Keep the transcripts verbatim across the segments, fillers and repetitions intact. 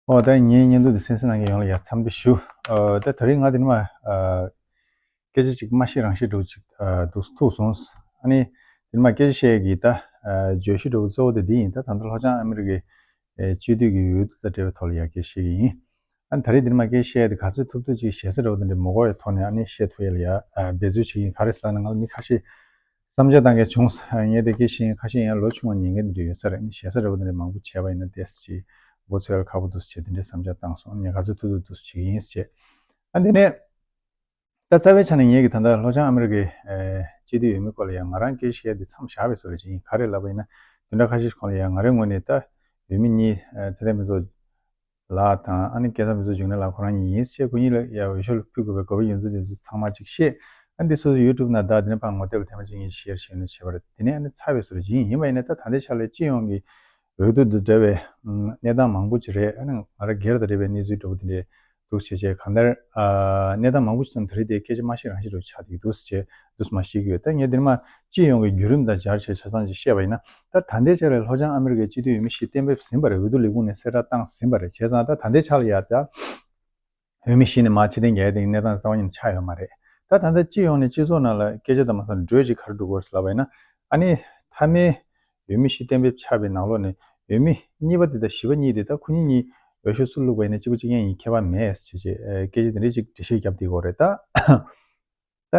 ཨོ་ད་ངའི་བརྙན་ཐུང་འདི་གསན་གཟིགས་གནང་མཁན་ཡོངས་ལ་ཡ་འཚམས་འདྲི་ཞུ། ཨ་ད་ད་རིང་ང་འདི་ནས་མ་ཨ་སྐད་ཆ་ཅིག་མ་བཤད་རང་བཤད་འདྲ་བོ་ཅིག་ཨ་འདུག་ཐུག་སོང་། ཨ་ནི་འདི་ནས་མ་སྐད་ཆ་བཤད་ཡས་ཀྱི་ད་ཨ་བརྗོད་གཞི་འདྲ་བོ་གཙོ་བོ་དེ་འདི་ཡིན། ད་ད་ལྟ་ལྷོ་བྱང་ཨ་མི་རི་ཀའི་ཨེ་སྤྱི་འཐུས་ཀྱི་འོས་བསྡུ་དང་འབྲེལ་བའི་ཐོག་ལ་ཡ་སྐད་ཆ་བཤད་ཀྱི་ཡིན། ཨ་ནི་ད་རེས་འདི་ནས་མ་སྐད་ཆ་བཤད་ཡས་དེ་ག་ཚོད་ཐུབ་ཐུབ་ཅིག་ཞེ་ས་འདྲ་བོ་དེ་འདྲ་མ་གོ་བའི་ཐོག་ནས་ཨ་ནི་བཤད་ཐུབ་ཡས་ལ་ཡ་ཨ་འབད་རྩོལ་བྱེད་ཀྱི་ཡིན། ག་རེ་ཟེར་ལབ་ན་ང་ལ་མི་ཁ་ཤས་བསམ་འཆར་བཏང་མཁན་བྱུང་། ངས་དེ་སྐད་ཆ་ཡིན། ཁ་ཤས་ཡང་ལོ་ཆུང་བ་ཉན་མཁན་དེ་འདྲ་ཡོད་ས་རེད། ཨ་ནི་ཞེ་ས་འདྲ་བོ་དེ་འདྲ་མང་པོ་བྱས་པ་ཡིན་ན་ཏོག་ཙམ་ཅིག་མགོ་ཚོས་ལ་ཁག་པོ་འདུག་ཟེར་བྱས་དེ་འདྲའི་བསམ་འཆར་བཏང་སོང་། ངས་ག་ཚོད་ཐུབ་ཐུབ་འདུག་ཟེར་བྱེད་ཀྱི་ཡིན་ཟེར་བྱས། ཨ་འདི་ནས་ད་རྩ་བའི་ཆ་ནས་ངེད་ཀྱི་ད་ལྟ་ལྷོ་བྱང་ཨ་མི་རི་ཀའི་ཨེ་སྤྱི་འཐུས་འོས་མི་སྐོར་ལ་ཡང་ང་རང་སྐད་ཆ་བཤད་ཡ་འདི་མཚམས་བཞག་པའི་བཟོ་འདྲ་ཅིག་ཡིན། ག་རེ་ལབ་པ་ཡིན་ན་བདུན་ཕྲག་ཁ་ཤས་ཤིག་གོང་ལ་ཡང་ང་རའི་ངོས་ནས་ད་འོས་མི་གཉིས་ཨེ་ཚེ་བརྟན་ཕུན་ཚོགས་ལགས་དང་ཨ་ནི་སྐལ་བཟང་ཕུན་ཚོགས་འབྱུང་གནས་ལགས་ཁོ་རང་གཉིས་ཡིན་ཟེར། ཁོ་གཉིས་ལ་ཡང་འོས་ཤོག་ལ་ཕུལ་དགོས་པའི་དགོས་པ་ཡོད་ཚུལ་དེ་ཚོ་ཚང་མ་ཅིག་བཤད། ཨ་ནི་འདི་སོ་སོའི་ཡུ་ཊུབ་ནང་བདག་འདི་ནས་ཕར་ངོ་དེབ་ལ་ཐེངས་མ་གཅིག་གཉིས་ཤེར་བྱས་ནས་བྱས་པ་རེད། དེ་ནས་ཨ་ནི་ཚར་བའི་བཟོ་འདྲ་ཅིག་ཡིན། ཡིན་པ་ཡིན་ན་ད་ད་ལྟའི་ཆ་ལ་སྤྱི་ཡོངས་ཀྱི་འོས་བསྡུ་དང་འབྲེལ་བའི་གནས་སྟངས་མང་པོ་ཅིག་རེད། ཨ་ནི་ང་རང་སྒེར་དང་འབྲེལ་བའི་གནས་ཚུལ་འདྲ་པོ་དེ་འདྲའི་འདུག་བྱས་བྱས་གང་ལྟར་ཨ་གནས་སྟངས་མང་པོ་ཞིག་དང་ད་རེས་དེ་སྐད་ཆ་མ་བཤད་རང་བཤད་འདྲ་པོ་ཆགས་བསྡད་འདུག་བྱས་འདུག་མ་བཤད་ཀྱི་ཡོད། ད་ངས་འདིར་མ་སྤྱི་ཡོངས་ཀྱི་བརྒྱུད་རིམ་དང་སྦྱར་བྱས་ཆ་ཚང་ཅིག་བཤད་པ་ཡིན་ན། ད་ད་ལྟའི་ཆ་ལ་ལྷོ་བྱང་ཨ་མི་རི་ཀའི་སྤྱི་འཐུས་འོས་མི་བཞི་གཏན་འབེབས་ཟིན་པ་རེད། འོས་བསྡུ་ལས་ཁུངས་ནས་གསལ་བསྒྲགས་བཏང་ཟིན་པ་རེད། བྱས་ཙང་ད་ད་ལྟའི་ཆ་ལ་ཡ་ད་འོས་མི་བཞི་ནས་མར་ཕྱིར་འཐེན་རྒྱག་ཡ་དེ་གནས་སྟངས་རྩ་བ་ཉིད་ནས་ཆགས་ཡོད་མ་རེད། ད་ད་ལྟ་སྤྱི་ཡོངས་ནས་སྤྱི་ཚོགས་ནང་ལ་སྐད་ཆ་དང་མ་སང་འགྲོས་ཅིག་ག་རེ་འགྲོ་གི་ཡོད་རེད་ལབ་པ་ཡིན་ན། ཨ་ནི་མཐའ་མའི་འོས་མི་བཞི་གཏན་འབེབས་ཆགས་པའི་ནང་ལོགས་ནས་འོས་མི་གཉིས་པ་དེ་དང་བཞི་པ་གཉིས་དེ་ད་ཁོ་གཉིས་གཉིས་འོས་ཤོག་སུ་བླུགས་པ་ཡིན་ན་གཅིག་པ་གཅིག་རྐྱང་ཡིན་ཁྱད་པར་མེད་ཟེར་བྱས་སྐད་ཆ་དེ་འདྲ་ཅིག་འགྲེལ་བཤད་བརྒྱབ་བསྡད་ཀྱི་ཡོད་རེད་ད། ད་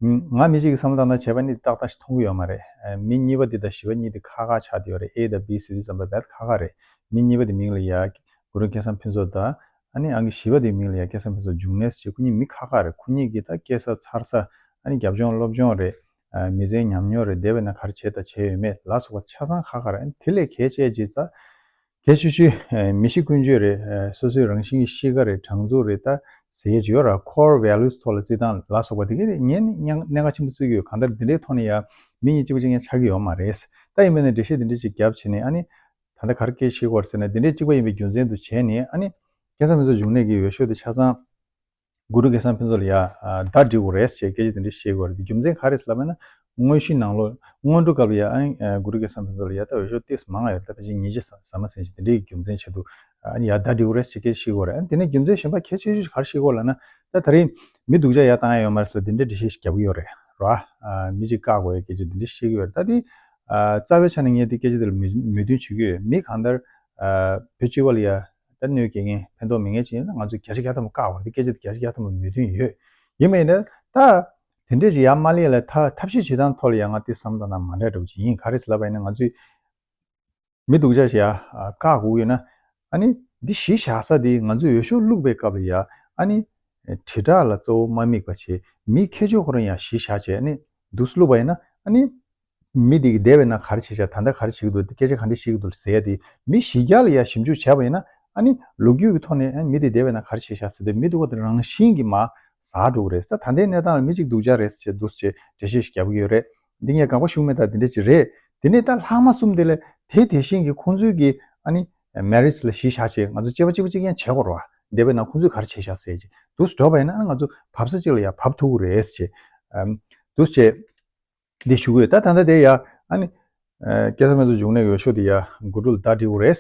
ང་མི་གཅིག་གི་བསམ་བློ་བཏང་ན་བྱས་པ་ནི་ཏག་ཏག་ཞིག་མཐོང་གི་ཡོད་མ་རེད། མི་གཉིས་པ་དེ་དང་བཞི་པ་གཉིས་དེ་ཁག་ཁག་ཆགས་བསྡད་ཡོད་རེད། ཨེ་དང་བི་ཟེར་དུས་ཙམ་པ་རྦད་ཁག་ཁག་རེད། མི་གཉིས་པ་དེ་མིང་ལ་ཡ་གུ་རུ་སྐལ་བཟང་ཕུན་ཚོགས་དང་། ཨ་ནི་ཨང་ཀི་བཞི་པ་དེའི་མིང་ལ་ཡ་སྐལ་བཟང་ཕུན་ཚོགས་འབྱུང་གནས་ཟེར། ཁོ་གཉིས་མི་ཁག་ཁག་རེད། ཁོ་གཉིས་ཀྱིས་ད་སྐྱེས་ས་འཚར་ས། ཨ་ནི་རྒྱབ་ལྗོངས་སློབ་སྦྱོང་རེད། ཨ་མི་ཚེའི་ཉམས་མྱོང་རེད། འདས་པའི་ནང་ག་རེ་བྱས་དང་བྱས་ཡོད་མེད་ལ་སོགས་པ་ཆ་ཚང་ཁག་ཁག་རེད། ཨ་ནི་དེ་ལས་གལ་ཆེ་ཆེ་ད་གལ་ཆེ་ཤོས་ཨ་མི་གཤིས་ཀུན་སྤྱོད་རེད། ཨ་སོ་སོའི་རང་བཞིན་གྱི་གཤིས་ཀ་རེད། དྲང་ཚུགས་རེད། ད་ཟེར་ཡས་ཅིག་ཡོད་ར། core values ཐོག་ལ་བརྩི་སྟངས་ལ་སོགས་པ་དེ་གས་དེ་ངས་ནི་གནད་འགག་ཆེན་པོ་བརྩི་གི་ཡོད། གང་ལྟར་འདི་འདྲའི་ཐོག་ནས་ཡ་མི་གཉིས་གཅིག་པ་གཅིག་རྐྱང་ཆགས་ཀྱི་ཡོད་མ་རེད། ད་ཡིན་པ་ནས་འགྲེལ་བཤད་འདི་འདྲ་ཅིག་བརྒྱབ་བྱས་ནས། ཨ་ནི་ད་ལྟ་ག་རེ་སྐད་ཆ་བཤད་ཀྱི་ཡོད་རེད་ཟེར་ན། འདི་འདྲའི་གཅིག་པ་ཡིན་པའི་རྒྱུ་མཚན་དུ་བྱས་ནས། ཨ་ནི་སྐལ་བཟང་ཕུན་ཚོགས་འབྱུང་གནས་ཀྱི་འོས་ཤོག་དེ་ཆ་ཚང་གུ་རུ་སྐལ་བཟང་ཕུན་ཚོགས་ལ་ཡ་ཨ་བརྡ་འགྲིག་གི་རེད་ཅེས་སྐད་ཆ་དེ་འདྲ་བཤད་ཀྱི་ཡོད་རེད། རྒྱུ་མཚན་ག་རེ་ཟེར་ལབ་པ་ཡིན་ན། དངོས་གཞི་ནང་ལོགས་སྔོན་འགྲོ་སྐབས་ལ་ཡ་ཨ་ནི་ཨ་གུ་རུ་སྐལ་བཟང་ཕུན་ཚོགས་ལ་ཡ་ད་འོས་ཤོག་ཏོག་ཙམ་མང་བ་ཡོད་རེད། ད་ཕལ་ཆེར་ཉིས་བརྒྱ་ཟ་ཟ་མ་ཟིན་ཅིག་དེ་འདྲའི་རྒྱུ་མཚན་ཆེད་དུ་ཨ་ནི་ཡ་བརྡ་འགྲིག་གི་རེད་ཅེས་སྐད་ཆ་བཤད་ཀྱི་ཡོད་རེད། ཨ་ནི་དེ་ནས་རྒྱུ་མཚན་གཞན་པ་གལ་ཆེ་ཤོས་ཤིག་ག་རེ་བཤད་ཀྱི་ཡོད་ལབ་ན། ད་ད་རེས་མི་སྡུག་ཅག་ཡར་བཏང་ཡ་ཡོད་མ་རེད་ཟེར་དེ་འདྲའི་འགྲེལ་བཤད་ཞིག་རྒྱབ་ཀྱི་ཡོད་རེད་ར། ཨ་མི་གཅིག་བཀག་དགོས་ཡ་སྐད་ཆ་དེ་འདྲ་བཤད་ཀྱི་ཡོད་རེད། ད་དེ་ཨ་རྩ་བའི་ཆ་ནས་ངས་དེ་སྐད་ཆ་དེ་ལ་མོས་མོས་མཐུན་བྱེད་ཀྱི་ཡོད། མི་གང་ལྟར་ཨ་བོད་སྤྱི་པ་ལ་ཡ་ད་གནོད་སྐྱེལ་མཁན་ཕན་ཐོགས་མེད་མཁན་ཅིག་ཡིན་ན་ང་ཚོས་བརྒྱ་ཆ་བརྒྱ་ཐམ་པ་བཀག་དགོས་རེད། དེ་སྐད་ཆ་དེ་བརྒྱ་ཆ་བརྒྱ་ཐམ་པ་མོས་མཐུན་ཡོད། ཡིན་པ་ཡིན་ན་ད་དེ་འདྲས་ཅིག་ཡར་མ་སླེབས་ལ་ད་ཐབས་ཤེས་བྱེད་སྟངས་ཐོག་ལ་ཡ་ང་དེ་བསམ་བཏང་ན་མ་འདྲ་འདྲ་བོ་ཅིག་ཡིན། ག་རེ་ཟེར་ལབ་པ་ཡིན་ན། ང་ཚོས་མི་སྡུག་ཅག་ཞིག་ཡ་ཨ་བཀག་དགོས་ཡོད་ན། ཨ་ནི་འདི་གཞི་བཞག་ས་དེ་ང་ཚོས་འོས་ཤོག་བླུགས་པའི་སྐབས་ལ་ཡ་ཨ་ནི་དྲིལ་བསྒྲགས་ལ་གཙོ་བོ་མ་དམིགས་པ་བྱས། མི་ཁྱད་ཆོས་ཁོ་རང་ཡ་གཞི་བཞག་བྱས་ཨ་ནི་འདུག་སེ་བླུགས་པ་ཡིན་ན། ཨ་ནི་མི་དེ་གི་འདས་པའི་ནང་ག་རེ་བྱས་ཤག་ད་ལྟ་ག་རེ་བྱེད་ཀྱི་འདུག་སྐད་ཆ་ག་འདྲ་བཤད་ཀྱི་འདུག་ཟེར་ཡ་དེ་མི་གཞི་རྒྱ་ལ་ཡ་ཞིབ་འཇུག་བྱས་པ་ཡིན་ན། ཨ་ནི་ལོ་རྒྱུས་ཀྱི་ཐོག་ནས་ཨ་ནི་མི་དེ་འདས་པའི་ནང་ག་རེ་བྱས་ཤག་ཟེར་དུས་མི་སྡུག་པ་དེ་རང་བཞིན་གྱིས་མར་ཟག་འགྲོ་གི་རེད། ད་ད་ལྟའི་གནས་སྟངས་ལ་མི་གཅིག་སྡུག་ཅག་རེད་ཟེར་འདུག་ཟེར་འགྲེལ་བཤད་ཞིག་རྒྱབ་ཀྱི་ཡོད་རེད། འདི་ངས་དགག་པ་ཞུ་མེད། ད་འདི་འདྲ་ཅིག་རེད། དེ་ནས་ད་ལྷག་མ་གསུམ་དེ་ལ་དེ་དེ་བཞིན་གྱི་ཁོང་ཚོའི་གི་ཨ་ནི་merits ལ་གཞི་བཞག་བྱས་ང་ཚོ་གཅིག་པ་གཅིག་པ་གཅིག་རྐྱང་བྱེད་དགོས་རེད་བ། འདས་པའི་ནང་ཁོང་ཚོས་ག་རེ་བྱས་ཤག་ཟེར་གྱི་འདུག་སེ་འགྲོ་བ་ཡིན་ན། ཨ་ནི་ང་ཚོ་བབས་ས་གཅིག་ལ་ཡ་བབས་ཐུབ་ཀྱི་རེད་ཟེར་གྱི་འདུག་སེ་བྱས། ཨམ་འདུག་སེ་བྱས། འདི་ཞུ་གི་ཡོད། ད་ད་ལྟ་དེ་ཡ་ཨ་ནི་ཨ་སྐལ་བཟང་ཕུན་ཚོགས་འབྱུང་གནས་ཀྱི་འོས་ཤོག་དེ་ཡ་གུ་རུ་ལ་བརྡ་འགྲིག་གི་རེད་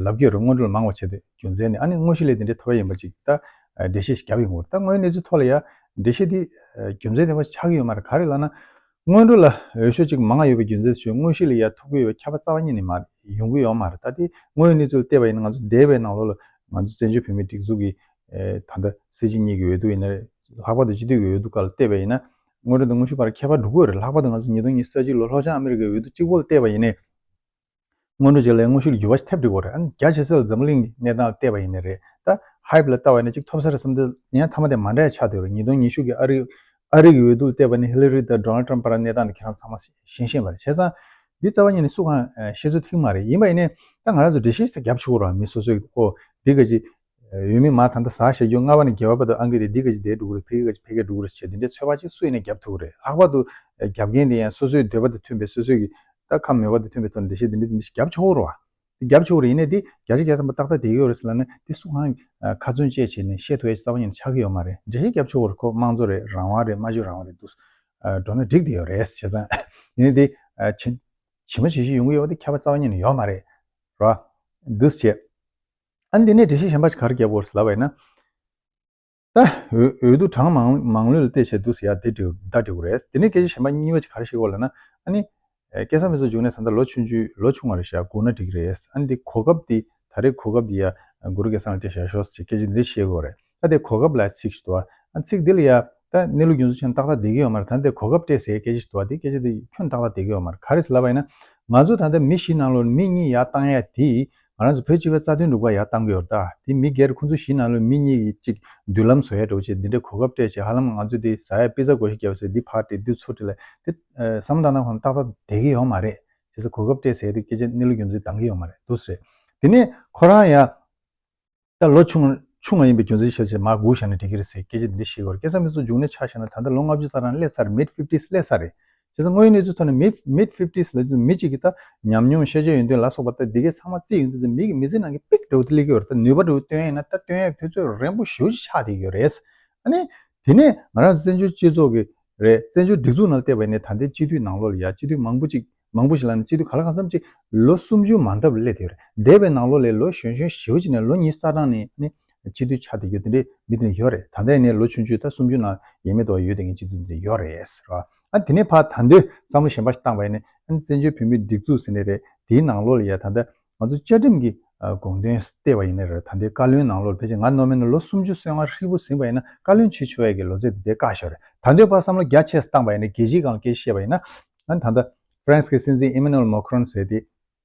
ལབ་ཀྱི་ཡོད་རེད། སྔོན་འགྲོ་ལ་མང་བ་བྱས་ཏེ་རྒྱུ་མཚན་ནི་ཨ་ནི་དངོས་གཞི་ལས་དེ་འདྲའི་ཐོབ་ཡ་ཡིན་པ་ཅིག་ད་འགྲེལ་བཤད་ཞིག་རྒྱབ་ཡོང་གི་ཡོད་རེད། ད་དངོས་ཡོད་གནས་ཚུལ་ཐོག་ལ་ཡ་འགྲེལ་བཤད་འདི་རྒྱུ་མཚན་ལྡན་པ་ཞིག་ཆགས་ཀྱི་ཡོད་མ་རེད། ག་རེ་ལབ་ན། སྔོན་འགྲོ་ལ་འོས་ཤོག་ཅིག་མང་ང་ཡོད་པའི་རྒྱུ་མཚན་ཞུ། དངོས་གཞི་ལ་ཡ་ཐོབ་ཀྱི་ཡོད་པའི་ཁྱབ་པ་རྩ་བ་ཉིད་ནས་མ་ཡོང་གི་ཡོད་མ་རེད། ད་དེ་དངོས་ཡོད་གནས་ཚུལ་བལྟས་པ་ཡིན་ན། ང་ཚོ་འདས་པའི་ནང་ལོགས་ལ་ང་ཚོ་བཙན་བྱོལ་བོད་མིའི་སྒྲིག་འཛུགས་ཀྱི་ཨེ་ད་ལྟ་སྲིད་སྤྱི་གཉིས་ཀྱི་འོས་བསྡུ་ཡིན་ན་རེད། ལྷག་པར་དུ་སྤྱི་འཐུས་ཀྱི་འོས་བསྡུ་སྐབས་ལ་བལྟས་པ་ཡིན་ན། སྔོན་འགྲོ་དང་དངོས་ཤུགས་བར་ཁྱད་པར་འགྲོ་གི་ཡོད་རེད། ལྷག་པར་དུ་ང་ཚོ་ཉིས་སྟོང་ཉི་ཤུ་རྩ་གཅིག་ལོ་ལྷོ་བྱང་ཨ་མི་རི་ཀའི་འོས་བསྡུ་གཅིག་པོ་ལ་བལྟས་པ་ཡིན་ནའི། སྔོན་འགྲོ་ཅིག་ལ་དངོས་ཤུགས་ལ་འགྱུར་བ་ཞིག་ཐེབས་འགྲོ་གི་རེད། ཨ་ནི་རྒྱ་ཆེ་ས་ལ་འཛམ་གླིང་གི་གནས་སྟངས་ལ་བལྟས་པ་ཡིན་ནའི་རེད། ད་ཧའིབ་ལ་ལྟ་བ་ཡིན་ན་ཅིག་ཐོབ་ས་རེད་བསམ་དུས་ཡང་མཐའ་མ་དེ་མ་འདྲ་ཡ་ཆགས་བསྡད་ཡོད་རེད། ཉིས་སྟོང་ཉི་ཤུ་གི་ཨ་རི་ཨ་རི་གི་འོས་བསྡུ་ལ་བལྟས་པ་ནི་ཧི་ལ་རི་དང་ཌོ་ནལ་ཊམ་བར་གནས་སྟངས་དེ་ཁྱེད་རང་ཚང་མ་ཤེས་ཤེས་པ་རེད། བྱས་ཙང་འདི་རྩ་བ་ཉིད་ནས་སུ་གང་ཨ་བཤད་ཚོད་ཐིག་མ་རེད། ཡིན་པ་ཡིན་ནའི་ད་ང་རང་ཚོ་འགྲེལ་བཤད་ཞིག་རྒྱབ་ཆོག་གི་རེད་བ། མི་སོ་སོས་ཨོ་འདི་ག་ཅིག་འོས་མི་མ་ད་ལྟ་ཟ་བྱེད་རྒྱུ་ལྔ་པ་ནས་བརྒྱད་པ་བར་དུ་ཨང་ཀི་དེ་འདི་ག་ཅིག་བསྡད་འགྲོ་གི་རེད། ཕ་གི་ག་ཅིག་ཕ་གིར་འགྲོ་གི་རེད་ཟེར་དེ་འདྲའི་ཚོད་དཔག་ཅིག་སུ་ཡིན་ནའི་རྒྱབ་ཐུབ་ཀྱི་རེད། ལྷག་པར་དུ་རྒྱབ་མཁན་དེ་ཡང་སོ་སོའི་འདོད་པ་དང་མཐུན་པའི། སོ་སོའི་གི་ད་ཁམས་མོས་པ་དང་མཐུན་པའི་ཐོག་ནས་འགྲེལ་བཤད་འདི་འདྲ་འདི་འདྲ་ཞིག་རྒྱབ་ཆོག་གི་རེད་བ། འདི་རྒྱབ་ཆོག་གི་རེད། ཡིན་ནའི་འདི་བརྒྱ་ཆ་བརྒྱ་ཐམ་པ་ཏག་ཏག་བསྡད་ཡོད་རེད་ཟེར་ལབ་ན་འདི་སུ་གང་ཁ་ཚོན་བཅད་བྱས་ནས་བཤད་ཐུབ་ཡ་རྩ་བ་ཉིད་ནས་ཆགས་ཀྱི་ཡོད་མ་རེད། འགྲེལ་བཤད་རྒྱབ་ཆོག་གི་རེད། ཁོ་དམངས་གཙོ་རེད། རང་དབང་རེད། སྨྲ་བརྗོད་རང་དབང་རེད། འདུག་སེ་འགྲོ་ན་འགྲིག་བསྡད་ཡོད་རེད། བྱས་ཙང་ཡིན་ནའི་འདི་ཇི་ཇི་མ་ཇི་བཞིན་ཡོང་གི་ཡོད་པ་འདི་ཁྱབ་པ་རྩ་བ་ཉིད་ནས་ཡོད་མ་རེད་ར། འདུག་སེ་བྱས། ཨ་ནི་འདི་ནས་འགྲེལ་བཤད་གཞན་པ་ཞིག་ག་རེ་རྒྱབ་དགོས་རེད་ལབ་པ་ཡིན་ན། ད་འོས་འོས་བསྡུ་གྲངས་མང་མང་ལོས་ལ་བལྟས་བྱས་འདུག་ཟེར་ཡ་དེ་འགྲིག་ད་འགྲིག་གི་རེད། དེ་ནས་སྐད་ཆ་གཞན་པ་གཉིས་པ་ཅིག་ག་རེ་བཤད་དགོས་ལབ་ན། ཨ་ནི། ཨེ། སྐལ་བཟང་ཕུན་ཚོགས་འབྱུང་གནས་ད་ལྟ་ལོ་ཆུང་ཆུང་ལོ་ཆུང་བ་རེད་ཤག་སྒུག་ན་འགྲིག་གི་རེད། ཨ་ནི་འདི་གོ་སྐབས་འདི་ད་རེས་གོ་སྐབས་འདི་ཡ་གུ་རུ་སྐལ་བཟང་ལ་སྤྲད་བཞག་ཤོག་ཟེར་སྐད་ཆ་འདི་འདྲ་བཤད་དགོས་རེད། ད་དེ་གོ་སྐབས་ལ་ཚིག་ཞིག་འདུག་ཨ་ཚིག་འདི་ལ་ཡ་ད་གནས་ལུགས་རྒྱུ་མཚན་ཁྱོན་ཏག་ཏག་བསྡད་ཀྱི་ཡོད་མ་རེད། ད་འདི་གོ་སྐབས་སྤྲད་ཟེར་སྐད་ཆ་ཞིག་འདུག་ཨ་དེ་སྐད་ཆ་འདི་ཁྱོན་ཏག་ཏག་བསྡད་ཀྱི་ཡོད་མ་རེད། ག་རེ་ཟེར་ལབ་པ་ཡིན་ན། ང་ཚོ་ད་ལྟ་མི་བཞི་ནང་ལོགས་མི་གཉིས་ཡར་བཏང་ཡ་དེ། ང་རང་ཚོ་བོད་སྤྱི་པའི་རྩ་དོན་སྒྲུབ་པར་ཡར་བཏང་གི་ཡོད་རེད། ད་དེ་མི་སྒེར་ཁོང་ཚོ་བཞི་ནང་ལོགས་མི་གཉིས་ཀྱིས་ཅིག་མདུན་ལམ་བཟོ་ཡ་འདྲ་བོ་བྱས་འདི་འདྲའི་གོ་སྐབས་སྤྲད་བྱས་ཧ་ལམ་ང་ཚོས་འདི་ཟ་ཡ་པི་ཛ་བགོ་བཤའ་བརྒྱབ་ཟེར་འདི་ཕར་སྤྲད་འདི་ཚུར་སྤྲད་ལ་དེ་བསམ་བློ་བཏང་ན་ཁོང་ཏག་ཏག་བསྡད་ཀྱི་ཡོད་མ་རེད། བྱས་ཙང་གོ་སྐབས་སྤྲད་ཟེར་དེ་སྐད་ཆ་གནས་ལུགས་རྒྱུ་མཚན་འདང་གི་ཡོད་མ་རེད་འདུག་ཟེར། དེ་ནས་ཁོ་རང་ཡང་ད་ལོ་ཆུང་ཆུང་བ་ཡིན་པའི་རྒྱུ་མཚན་བཤད་བྱས་མར་སྒུག་བཞག་ན་འགྲིག་གི་རེད་ཟེར་སྐད་ཆ་འདི་འདྲ་བཤད་ཀྱི་ཡོད་རེད། སྐལ་བཟང་ཕུན་ཚོགས་འབྱུང་གནས་ཆ་བཞག་ན་ད་ལྟ་ལོ་ལྔ་བཅུ་ཙམ་རང་སླེབས་ཚར་རེད། མིཌ་ཕིཕ་ཊི་སི་སླེབས་ཚར་རེད། བྱས་ཙང་དངོས་ཡོད་གནས་ཚུལ་ཐོག་ནས་མིཌ་མིཌ་ཕིཕ་ཊི་སི་ལབ་དུས་མི་གཅིག་གིས་ད་ཉམས་མྱོང་ཤེས་བྱ་ཡོན་ཏན་ལ་སོགས་པ་ད་འདི་གའི་ཚང་མ་རྩིས་ཡོང་དུས་ཙམ་མི་གི་མི་ཚེ་ནང་གི་པིག་འདྲ་བོ་དེ་སླེབས་ཀྱི་ཡོད་རེད། ད་ནུས་པ་འདྲ་བོ་བཏོན་ཡིན་ན་ད་བཏོན་ཡག་དུས་ཚོད་རན་པོ་ཞེ་པོ་ཅིག་ཆགས་བསྡད་ཀྱི་ཡོད་རེད། ཨ་ནི། དེ་ནས་ང་རང་ཚོ་བཙན་བྱོལ་སྤྱི་ཚོགས་ཀྱི་རེད། བཙན་བྱོལ་སྒྲིག་འཛུགས་ནང་བལྟས་པ་ཡིན་ན་ད་ལྟའི་སྤྱི་འཐུས་ནང་ལོགས་ལ་ཡ་སྤྱི་འཐུས་མང་པོ་ཅིག་མང་པོ་ཞིག་ལ་ནི་སྤྱི་འཐུས་ག་ལ་གང་འཚམ་ཅིག་ལོ་སུམ་ཅུ་མ་འདབ་སླེབས་བསྡད་ཡོད་རེད། འདས་པའི་ནང་ལོགས་ལ་ལོ་གཞོན་གཞོན་ཞེ་པོ་ཅིག་ནས་ལོ་ཉི་ཤུ་རྩ་གྲངས་ནས་ནི་སྤྱི་འཐུས་ཆགས་བསྡད་རྒྱུ་དེ་འདྲའི་མི་དེ་འདྲ་ཡོད་རེད། ད་ལྟ་ཡིན་ནའི་ལོ་ཆུང་ཆུང་ད་སུམ་ཅུ་ནང་ཡས་མས་འདྲ་བོ་ཡོད་བསྡད་མཁན་སྤྱི་འཐུས་དེ་འདྲ་ཡོད་རེད་ཟེར་བ། ཨ་དེ་ནས་ཕར་ད་དུང་བསམ་བློ་གཞན་པ་ཞིག་བཏང་བ་ཡིན་ན་ཨ་ནི་བཙན་བྱོལ་བོད་མིའི་སྒྲིག་འཛུགས་ཟེར་ནས་རེད། དེའི་ནང་ལོགས་ལ་ཡ་ད་ལྟ་ང་ཚོ་བཅའ་ཁྲིམས་ཀྱི་དགོངས་དོན་བལྟས་པ་ཡིན་ན་རེད། ད་ལྟའི་བཀའ་བློན་ནང་ལོགས་ཕལ་ཆེར་ང་མནོ་མེད་ན་ལོ་སུམ་ཅུ་སོ་ལྔ་ཧྲིལ་པོ་ཟིན་པ་ཡིན་ན་བཀའ་བློན་བྱེད་ཆོག་ཡ་གི་ལོ་ཚད་དེ་བཀག་བཞག་རེད། ད་དུང་ཕར་བསམ་བློ་རྒྱ་ཆེ་བཏང་བ་ཡིན་ན་རྒྱལ་སྤྱིའི་སྒང་ལ་སྐད་ཆ་བཤད་པ་ཡིན་ན་ཨ་ནི་ད་ལྟ་ཧྥ་རན་སི་གི་སྲིད་འཛིན་ཨི་མ་ནུ་ཨེལ་མཱ་ཁི་རོན་ཟེར་དེ།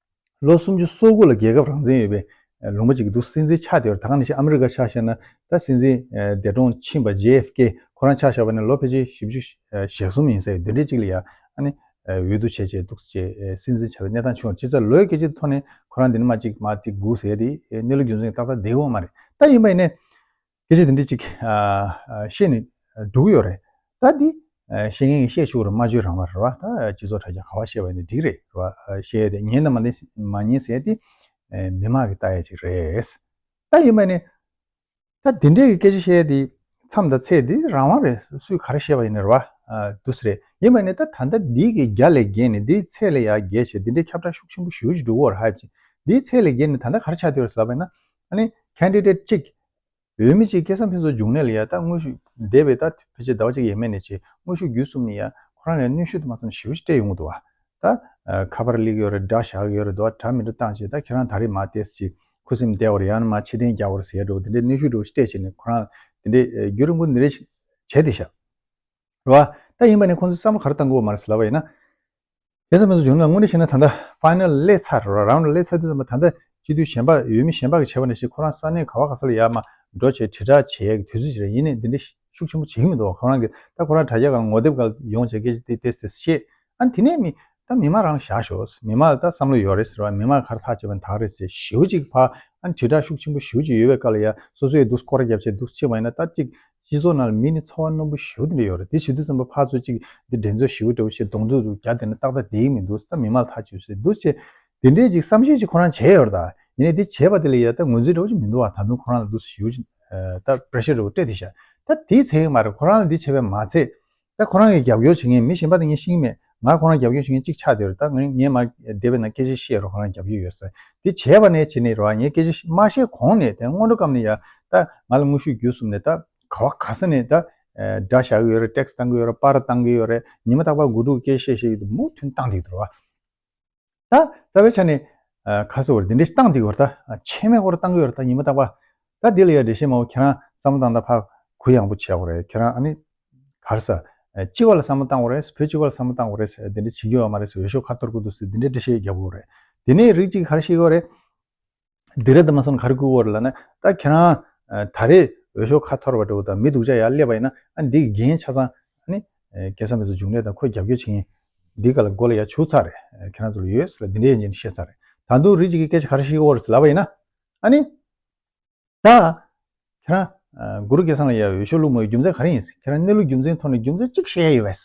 ལོ་སུམ་ཅུ་སོ་དགུ་ལ་རྒྱལ་ཁབ་རང་བཙན་ཡོད་པའི་ལུང་པ་ཅིག་གི་འདུག་སྲིད་འཛིན་ཆགས་བསྡད་ཡོད་རེད། ད་ག་ནང་བཞིན་ཨ་མི་རི་ཀ་ཆ་བཞག་ན་ད་སྲིད་འཛིན་འདས་གྲོངས་ཕྱིན་པ་ཇེ་ཨེཕ་ཀེ་ཁོ་རང་ཆ་བཞག་པ་ནས་ལོ་ཕལ་ཆེར་བཞི་བཅུ་ཞེ་གསུམ་ཡིན་ས་ཡོད། དེ་འདྲའི་ཅིག་ལ་ཡ་ཨ་ནི་འོས་བསྡུ་བྱས་བྱས་འདུག་ཅེས་སྲིད་འཛིན་ཆགས་པའི་གནས་སྟངས་བྱུང་བ། ཅི་ཙམ་ལོའི་སྐད་ཆའི་ཐོག་ནས་ཁོ་རང་འདི་ནས་མ་ཅིག་མ་ཏིག་དགུ་ཟེར་ཡ་དེ་གནས་ལུགས་རྒྱུ་མཚན་ཏག་ཏག་བསྡད་ཡོད་མ་རེད། ད་ཡིན་པ་ཡིན་ནའི། སྐད་ཆ་དེ་འདྲ་ཅིག་ཨ་ཨ་བཤད་ནས་འགྲོ་གི་ཡོད་རེད། ད་འདི་ཨ་བཤད་མཁན་གྱིས་བཤད་ཆོག་རེད། སྨྲ་བརྗོད་རང་དབང་རེད་བ། ད་སྤྱི་ཚོགས་དྲ་རྒྱ་ག་བ་བཤད་པ་ཡིན་ན་འགྲིག་རེད་བ། ཨ་བཤད་ཡ་དེ་ཉན་དང་མ་ཉན་མ་ཉན་ཟེར་ཡ་དེ་ཨ་མི་མང་གིས་ལྟ་ཡ་ཅིག་རེད། ད་ཡིན་པ་ནི་ད་དེ་འདྲའི་གི་སྐད་ཆ་བཤད་ཡ་དེ་མཚམས་དང་ཚད་དེ་རང་དབང་རེད། སུས་ག་རེ་བཤད་པ་ཡིན་ན་རེད་བ། ཨ་འདུག་སེ་རེད། ཡིན་པ་ནི་ད་ད་ལྟ་འདི་གི་རྒྱ་ལས་བརྒལ་ནས་འདིའི་ཚད་ལས་ཡར་བརྒལ་བྱས་འདི་འདྲའི་ཁྱབ་བསྒྲགས་ཤུགས་ཆེན་པོ་ཞེ་པོ་ཅིག་འགྲོ་གི་ཡོད་རེད། ཧའེབ་ཅིག་འདིའི་ཚད་ལས་བརྒལ་ནས་ད་ལྟ་ག་རེ་ཆགས་བསྡད་ཡོད་རེད་ཟེར་ལབ་པ་ཡིན་ན་ཨ་ནི་ཁེན་ཌི་ཌེ་ཊི་གཅིག་འོས་མི་གཅིག་སྐལ་བཟང་ཕུན་ཚོགས་འབྱུང་གནས་ལ་ཡ་ད་དངོས་ཤུགས་འདས་པའི་ད་ཕལ་ཆེར་ཟླ་བ་གཅིག་ཡས་མས་ནས་བྱས་དངོས་ཤུགས་བརྒྱུད་གསུམ་ནས་ཡ་ཁོ་རང་ལ་གནོན་ཤུགས་དུ་མ་སོང་ཞེ་པོ་ཅིག་སྤྲད་ཡོང་གི་འདུག་བ། ད་ཨ་ཁ་པར་སླེབས་ཀྱི་ཡོད་རེད། སྒྲ་བཞག་གི་ཡོད་རེད། འདུག་བ། དྲ་མི་འདྲ་བཏང་བྱས་ད་ཁྱེད་རང་ད་རེས་མ་ཏོག་ཙམ་ཅིག་ཁུ་སིམ་བསྡད་པ་རེད། ཡང་ན་མ་ཕྱིར་འཐེན་རྒྱག་པ་རེད་ཟེར་ཡ་འདྲ་བོ་དེ་འདྲའི་གནོན་ཤུགས་འདྲ་བོ་ཅིག་སྤྲད་བྱས་ནས་ཁོ་རང་དེ་འདྲའི་ཨ་རྒྱུན་རིང་པོ་འདི་འདྲ་བྱས་བསྡད་ཤག་རེད་བ། ད་ཡིན་པ་ནི་ཁོང་ཚོས་བསམ་བློ་ག་རེ་བཏང་དགོས་མ་རེད་ཟེར་ལབ་པ་ཡིན་ན། སྐལ་བཟང་ཕུན་ཚོགས་འབྱུང་གནས་དངོས་གནས་བཤད་ན་ད་ལྟ་ཕའི་ནལ་སླེབས་ཚར་རེད་བ། རའུན་ཌི་སླེབས་ཚར་དུས་ཙམ་པ་ད་ལྟ་སྤྱི་འཐུས་གཞན་པ་འོས་མི་གཞན་པ་གི་བྱས་པ་ནང་བཞིན་ཁོ་རང་ས་གནས་ག་བ་ག་ས་ལ་ཡར་མར་འགྲོ་བྱས་དྲིལ་བསྒྲགས་བྱེད་ཡག་གི་དུས་ཚོད་ཅིག་རེད། ཡིན་ནའི་འདི་འདྲ་ཤུགས་ཆེན་པོ་བྱེད་ཀྱི་མི་འདུག་བ། ཁོ་རང་གི་ད་ཁོ་རང་དྲ་རྒྱ་སྒང་ངོ་དེབ་སྒང་ཡོང་བྱས་སྐད་ཆ་དེ་ཏོག་ཙམ་བཤད། ཨ་དེ་ནས་མི་ད་མི་མང་རང་བཞག་ཤོག་མི་མང་ལ་ད་བསམ་བློ་ཡོད་རེད་ཟེར་བ། མི་མང་ག་རེ་ཐག་བཅད་པ་ན་ད་ག་རེད་ཟེར་ཞེ་པོ་ཅིག་ཕར་ཨ་དྲིལ་བསྒྲགས་ཤུགས་ཆེན་པོ་ཞེ་པོ་ཅིག་ཡོད་པའི་སྐབས་ལ་ཡ་སོ་སོའི་འདུག་སྐོར་ར་བརྒྱབ་བྱས་འདུག་ཕྱིན་པ་ཡིན་ན་ད་ཅིག་སྤྱི་ཚོགས་ནང་ལ་མི་ནི་ཚོར་བ་རྣོན་པོ་ཞེ་པོ་དེ་འདྲ་ཡོད་རེད། དེ་བྱེད་དུས་ཙམ་པ་ཕར་ཚུར་ཅིག་འདི་འགྲན་རྩོད་ཞེ་པོ་འདྲ་བོ་བྱས་གདོང་ཐུག་ཏུ་རྒྱག་བསྡད་ན་ཏག་ཏག་བསྡད་ཀྱི་མི་འདུག་ད་མི་མང་ལ་ཐག་གཅོད་ཟེར་འདུག་བྱས་དེ་འདྲའི་ཅིག་བསམ་ཤེས་ཅིག་ཁོ་རང་བྱས་ཡོད་རེད། ད་ཡིན་ནའི་དེ་བྱས་པ་དེ་ལ་ཡ་ད་ངོས་འཛིན་འདྲ་བོ་ཅིག་མི་འདུག་བ། ད་དུང་ཁོ་རང་ལ་འདུག་ཞེ་པོ་ཅིག་ད་པེ་རེ་ཤར་འདྲ་བོ་སྤྲད་བསྡད་ཤག་ད་དེ་ཚད་ཀྱི་མ་རེད། ཁོ་རང་ལ་འདི་བྱས་པས་མ་ཚད། ད་ཁོ་རང་གིས་རྒྱབ་སྐྱོར་བྱེད་མཁན་མི་གཞན་པ་དེ་ངས་ཤེས་ཀྱི་མེད། ང་ཁོ་རང་རྒྱབ་སྐྱོར་བྱེད་མཁན་གཅིག་ཆགས་བསྡད་ཡོད་རེད། ད་ངས་ངས་མ་བསྡད་པའི་ནང་སྐད་ཆ་བཤད་རོགས། ཁོ་རང་རྒྱབ་སྐྱོར་ཡོད་ཟེར། དེ་བྱས་པ་ནས་བྱས་ནས་རེད་བ། ངས་སྐད་ཆ་མ་བཤད་གོང་ནས་དེ་སྔོན་འགྲོ་སྐབས་ནས་ཡ་ད་ང་ལ་དངོས་ཤུགས་བརྒྱུད་གསུམ་ནས་ད་ག་བ་ག་ས་ནས་ད་སྒྲ་བཞག་གི་ཡོད་རེད། ཊེག་སི་བཏང་གི་ཡོད་རེད། པར་བཏང་གི་ཡོད་རེད། ཉི་མ་རྟག་པར་དགུ་ཕྲུག་སྐད་བཤད་བཤད་ཀྱི་འདུག་མུ་མཐུད་བཏང་བསྡད་ཀྱི་འདུག་རེད་བ། ད་རྩ་བའི་ཆ་ནས་ཨ་ཁ་སོ་བར་འདི་འདྲ་ཞིག་བཏང་བསྡད་ཡོད་རེད། ད་ཆད་མེད་སྐོར་བཏང་གི་ཡོད་རེད། ད་ཉི་མ་རྟག་པར། ད་འདི་ལ་ཡ་འགྲེལ་བཤད་མང་པོ་ཁྱེད་རང་བསམ་བློ་བཏང་ད་ཕར་གུ་ཡངས་པོ་བྱེད་དགོས་རེད། ཁྱེད་རང་ཨ་ནི་ག་རེ་ཟ། ཨ་སྤྱི་བ་ལ་བསམ་བློ་བཏང་དགོས་རེད། བོད་སྤྱི་བ་ལ་བསམ་བློ་བཏང་དགོས་རེད། འདི་འདྲ་བྱེད་རྒྱུ་ཡོད་མ་རེད་ཟེར། འོས་ཤོག་ཁ་འཐོར་དགོས་འདུག་ཟེར་འདི་འདྲ་འགྲེལ་བཤད་རྒྱབ་དགོས་རེད། དེ་ནས་རིགས་གཅིག་ག་རེ་བཤད་ཀྱི་ཡོད་རེད། འདི་རེད། ད་མ་སོང་ག་རེ་བསྐུལ་བ་རེད་ལབ་ན། ད་ཁྱེད་རང་ཨ་ད་རེས་འོས་ཤོག་ཁ་འཐོར་བ་འདྲ་བོ་དང་མི་སྡུག་ཅག་ཡར་སླེབས་པ་ཡིན་ན་ཨ་འདི་གི་འགན་ཆ་ཚང་ཨ་ནི་ཨ་སྐལ་བཟང་ཕུན་ཚོགས་འབྱུང་གནས་དང་ཁོས་རྒྱབ་སྐྱོར་བྱེད་མཁན་འདི་ག་ལ་མགོ་ལ་ཡར་བྱུགས་ཚར་རེད། ཨ་ཁྱེད་རང་ཚོ་ལ་ཡོད་ཟེར་ལ་འདི་འདྲའི་ཡིན་ཅེས་བཤད་ཚར་རེད། ད་དུང་རིགས་གཅིག་གིས་སྐད་ཆ་ག་རེ་བཤད་ཀྱི་ཡོད་རེད་ཟེར་ལབ་པ་ཡིན་ན། ཨ་ནི་ད་ཁྱེད་རང་ཨ་གུ་རུ་སྐལ་བཟང་ལ་ཡ་འོས་ཤོག་བླུགས་མ་ཡོད་རྒྱུ་མཚན་ག་རེ་ཡིན་ཟེར། ཁྱེད་རང་གནས་ལུགས་རྒྱུ་མཚན་ཐོག་ནས་རྒྱུ་མཚན་གཅིག་བཤད་ཡ་ཡོད་པས་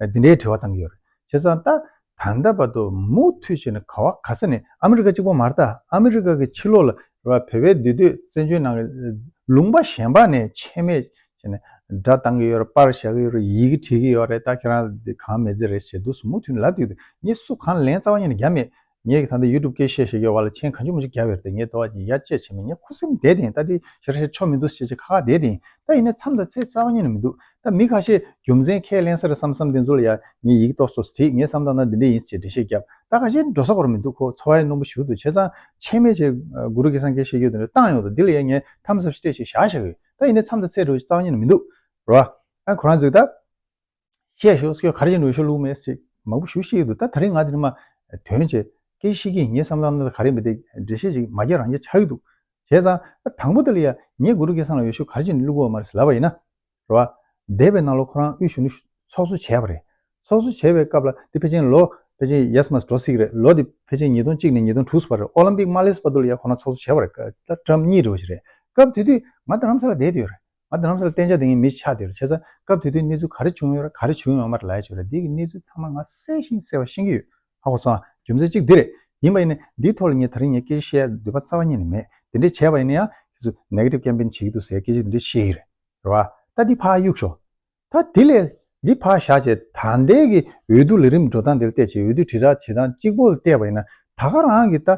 ཟེར་འདི་འདྲའི་དྲི་བ་བཏང་གི་ཡོད་རེད། བྱས་ཙང་ད་ད་ལྟ་བར་དུ་མུ་མཐུད་བྱས་ནས་ག་བ་ག་ས་ནས་ཨ་མི་རི་ཀ་གཅིག་པོ་མ་རེད། ད་ཨ་མི་རི་ཀ་གི་ཕྱི་ལོགས་ལ་རེད་བ། བོད་པའི་འདུས་སྡོད་བཙན་བྱོལ་ནང་གི་ལུང་པ་གཞན་པ་ནས་ཆད་མེད་བྱས་ནས་སྒྲ་བཏང་གི་ཡོད་རེད། པར་བཞག་གི་ཡོད་རེད། ཡི་གེ་བྲིས་ཀྱི་ཡོད་རེད། ད་ཁྱེད་རང་འདི་གང་མེད་ཚེ་རེད་ཞེས་འདུག་སེ་མུ་མཐུད་ནས་ལབ་བསྡད་འདུག་ངས་སུ་གང་ལན་རྩ་བ་ཉིད་ནས་བརྒྱབ་མེད། ངས་ད་ལྟ་ཡུ་ཊུབ་སྐད་བཤད་བཤད་ཀྱི་བ་ལ་མཆན་གང་བྱུང་མང་བྱུང་བརྒྱབ་ཡོད་རེད་དེ། ངས་དོ་བ་ཡ་བཅད་བྱས་མེད། ངས་ཁུ་སིམ་བསྡད་དེ་ཡིན། ད་དེ་ཞེ་དྲག་བཤད་ཆོག་མི་འདུག་ཟེར་བྱས་ཁ་ཁ་བསྡད་དེ་ཡིན། ད་ཡིན་ནའི་མཚམས་དང་ཚེ་རྩ་བ་ཉིད་ནས་མི་འདུག་ད་མི་ཁ་ཤས་རྒྱུ་མཚན་ཁས་ལེན་ས་རེད་བསམ་བསམ་དེ་ཚོ་ལ་ཡ་ངས་ཡིག་ཏོག་ཙམ་བྲིས། ངས་བསམ་སྟངས་ན་འདི་འདྲ་ཡིན་ཟེར་འགྲེལ་བཤད་བརྒྱབ། ད་ཁ་ཤས་འགྲོ་ས་སྐོར་མི་འདུག་ཁོ་ཚོར་བ་ཡང་རྣོན་པོ་ཞེ་པོ་འདུག་བྱས་ཙང་ཆད་མེད་བྱས་གུ་རུ་གེ་སང་སྐད་བཤད་རྒྱུ་དེ་འདྲ་བཏང་ཡོང་དུས། འདི་ལ་ཡ་ངས་ཐམ་སབ་སྟེ་ཞིག་བཞག་བཞག་གི་ཡོད། ད་ཡིན་ནའི་མཚམས་དང་ཚེ་འགྲོ་རྩ་བ་ཉིད་ནས་མི་འདུག་རེད་བ། ཨ་ཁོ་རང་ཚོས་ད་བཤད་ཤོག་ཟེར། ག་རེ་བྱས་ནས་འོས་ཤོག་བླུགས་མེད་ཟེར་མང་པོ་ཞེ་པོ་བཤད་ཀྱི་འདུག་ད་ད་རིང་ང་འདི་ནས་མར་དོན་བྱས་སྐད་བཤད་ཀྱི་ཡིན། ངས་བསམ་བློ་བཏང་ན་ག་རེ་མི་འདུག་འགྲེལ་བཤད་ཅིག་མ་རྒྱག་རང་རྒྱག་ཆགས་ཀྱི་འདུག་བྱས་ཙང་ད་དང་པོ་དེ་ལ་ཡ་ངས་གུ་རུ་གེ་སང་ལ་འོས་ཤོག་ག་རེ་བྱས་ནས་བླུགས་ཡོད་མ་རེད་ཟེར་ལབ་པ་ཡིན་ན། རེད་བ། འདས་པའི་ནང་ལོགས་ཁོ་རང་དབུས་གཞོན་ནུ་ཚོགས་གཙོ་བྱས་པ་རེད། ཚོགས་གཙོ་བྱས་པའི་སྐབས་ལ་འདི་ཕལ་ཆེར་ལོ་ཕལ་ཆེར་ཡས་མས་འགྲོ་སྲིད་ཀྱི་རེད། ལོ་འདི་ཕལ་ཆེར་ཉིས་སྟོང་གཅིག་ནས་ཉིས་སྟོང་དྲུག་བར་རེད། ཨོ་ལིམ་པིག་མ་སླེབས་བར་དུ་ལ་ཡ་ཁོ་རང་ཚོགས་གཙོ་བྱས་པ་རེད། ད་ཊརམ་གཉིས་འགྲོ་བཞིན་རེད། སྐབས་དེ་དུས་ང་རྡ་རམ་ས་ལ་བསྡད་ཡོད་རེད། ང་རྡ་རམ་ས་ལ་གཏན་འཇགས་བསྡད་མཁན་མི་ཆགས་བསྡད་ཡོད་རེད། བྱས་ཙང་སྐབས་དེ་དུས་གནས་ཚུལ་ག་རེ་བྱུང་ཡོད་རེད། ག་རེ་བྱུང་ཡོད་མ་རེད་ལབ་ཡ་ཅིག་ཡོད་རེད། འདི་གི་གནས་ཚུལ་ཚང་མ་ང་གསལ་ཞིང་གསལ་བ་ཤེས་ཀྱི་ཡོད། ཧ་གོ་སོང་ཨ། རྒྱུ་མཚན་གཅིག་འདི་རེད། ཡིན་པ་ཡིན་ནའི་འདིའི་ཐོག་ལ་ངས་ད་རིང་ངས་སྐད་ཆ་བཤད་ཡ་འདོད་པ་རྩ་བ་ཉིད་ནས་མེད། དེ་འདྲས་བྱས་པ་ཡིན་ན་ཡང་ཁྱེད་ཚོ་ནེ་གེ་ཊིབ་ཀེམ་པེན་བྱེད་ཀྱི་འདུག་ཟེར་སྐད་ཆ་དེ་འདྲས་བཤད་ཡི་རེད། རེད་བ། ད་འདི་ཕར་གཡུག་ཤོག་ད་དེ་ལས་འདི་ཕར་བཞག་བྱས་ད་ལྟའི་གི་འོས་བསྡུ་ལས་རིམ་འགྲོ་སྟངས་འདིར་བལྟས་བྱས། འོས་བསྡུ་དྲིལ་བསྒྲགས་བྱེད་སྟངས་གཅིག་པོ་ལ་བལྟས་པ་ཡིན་ན། ད་ག་རང་གི་ད་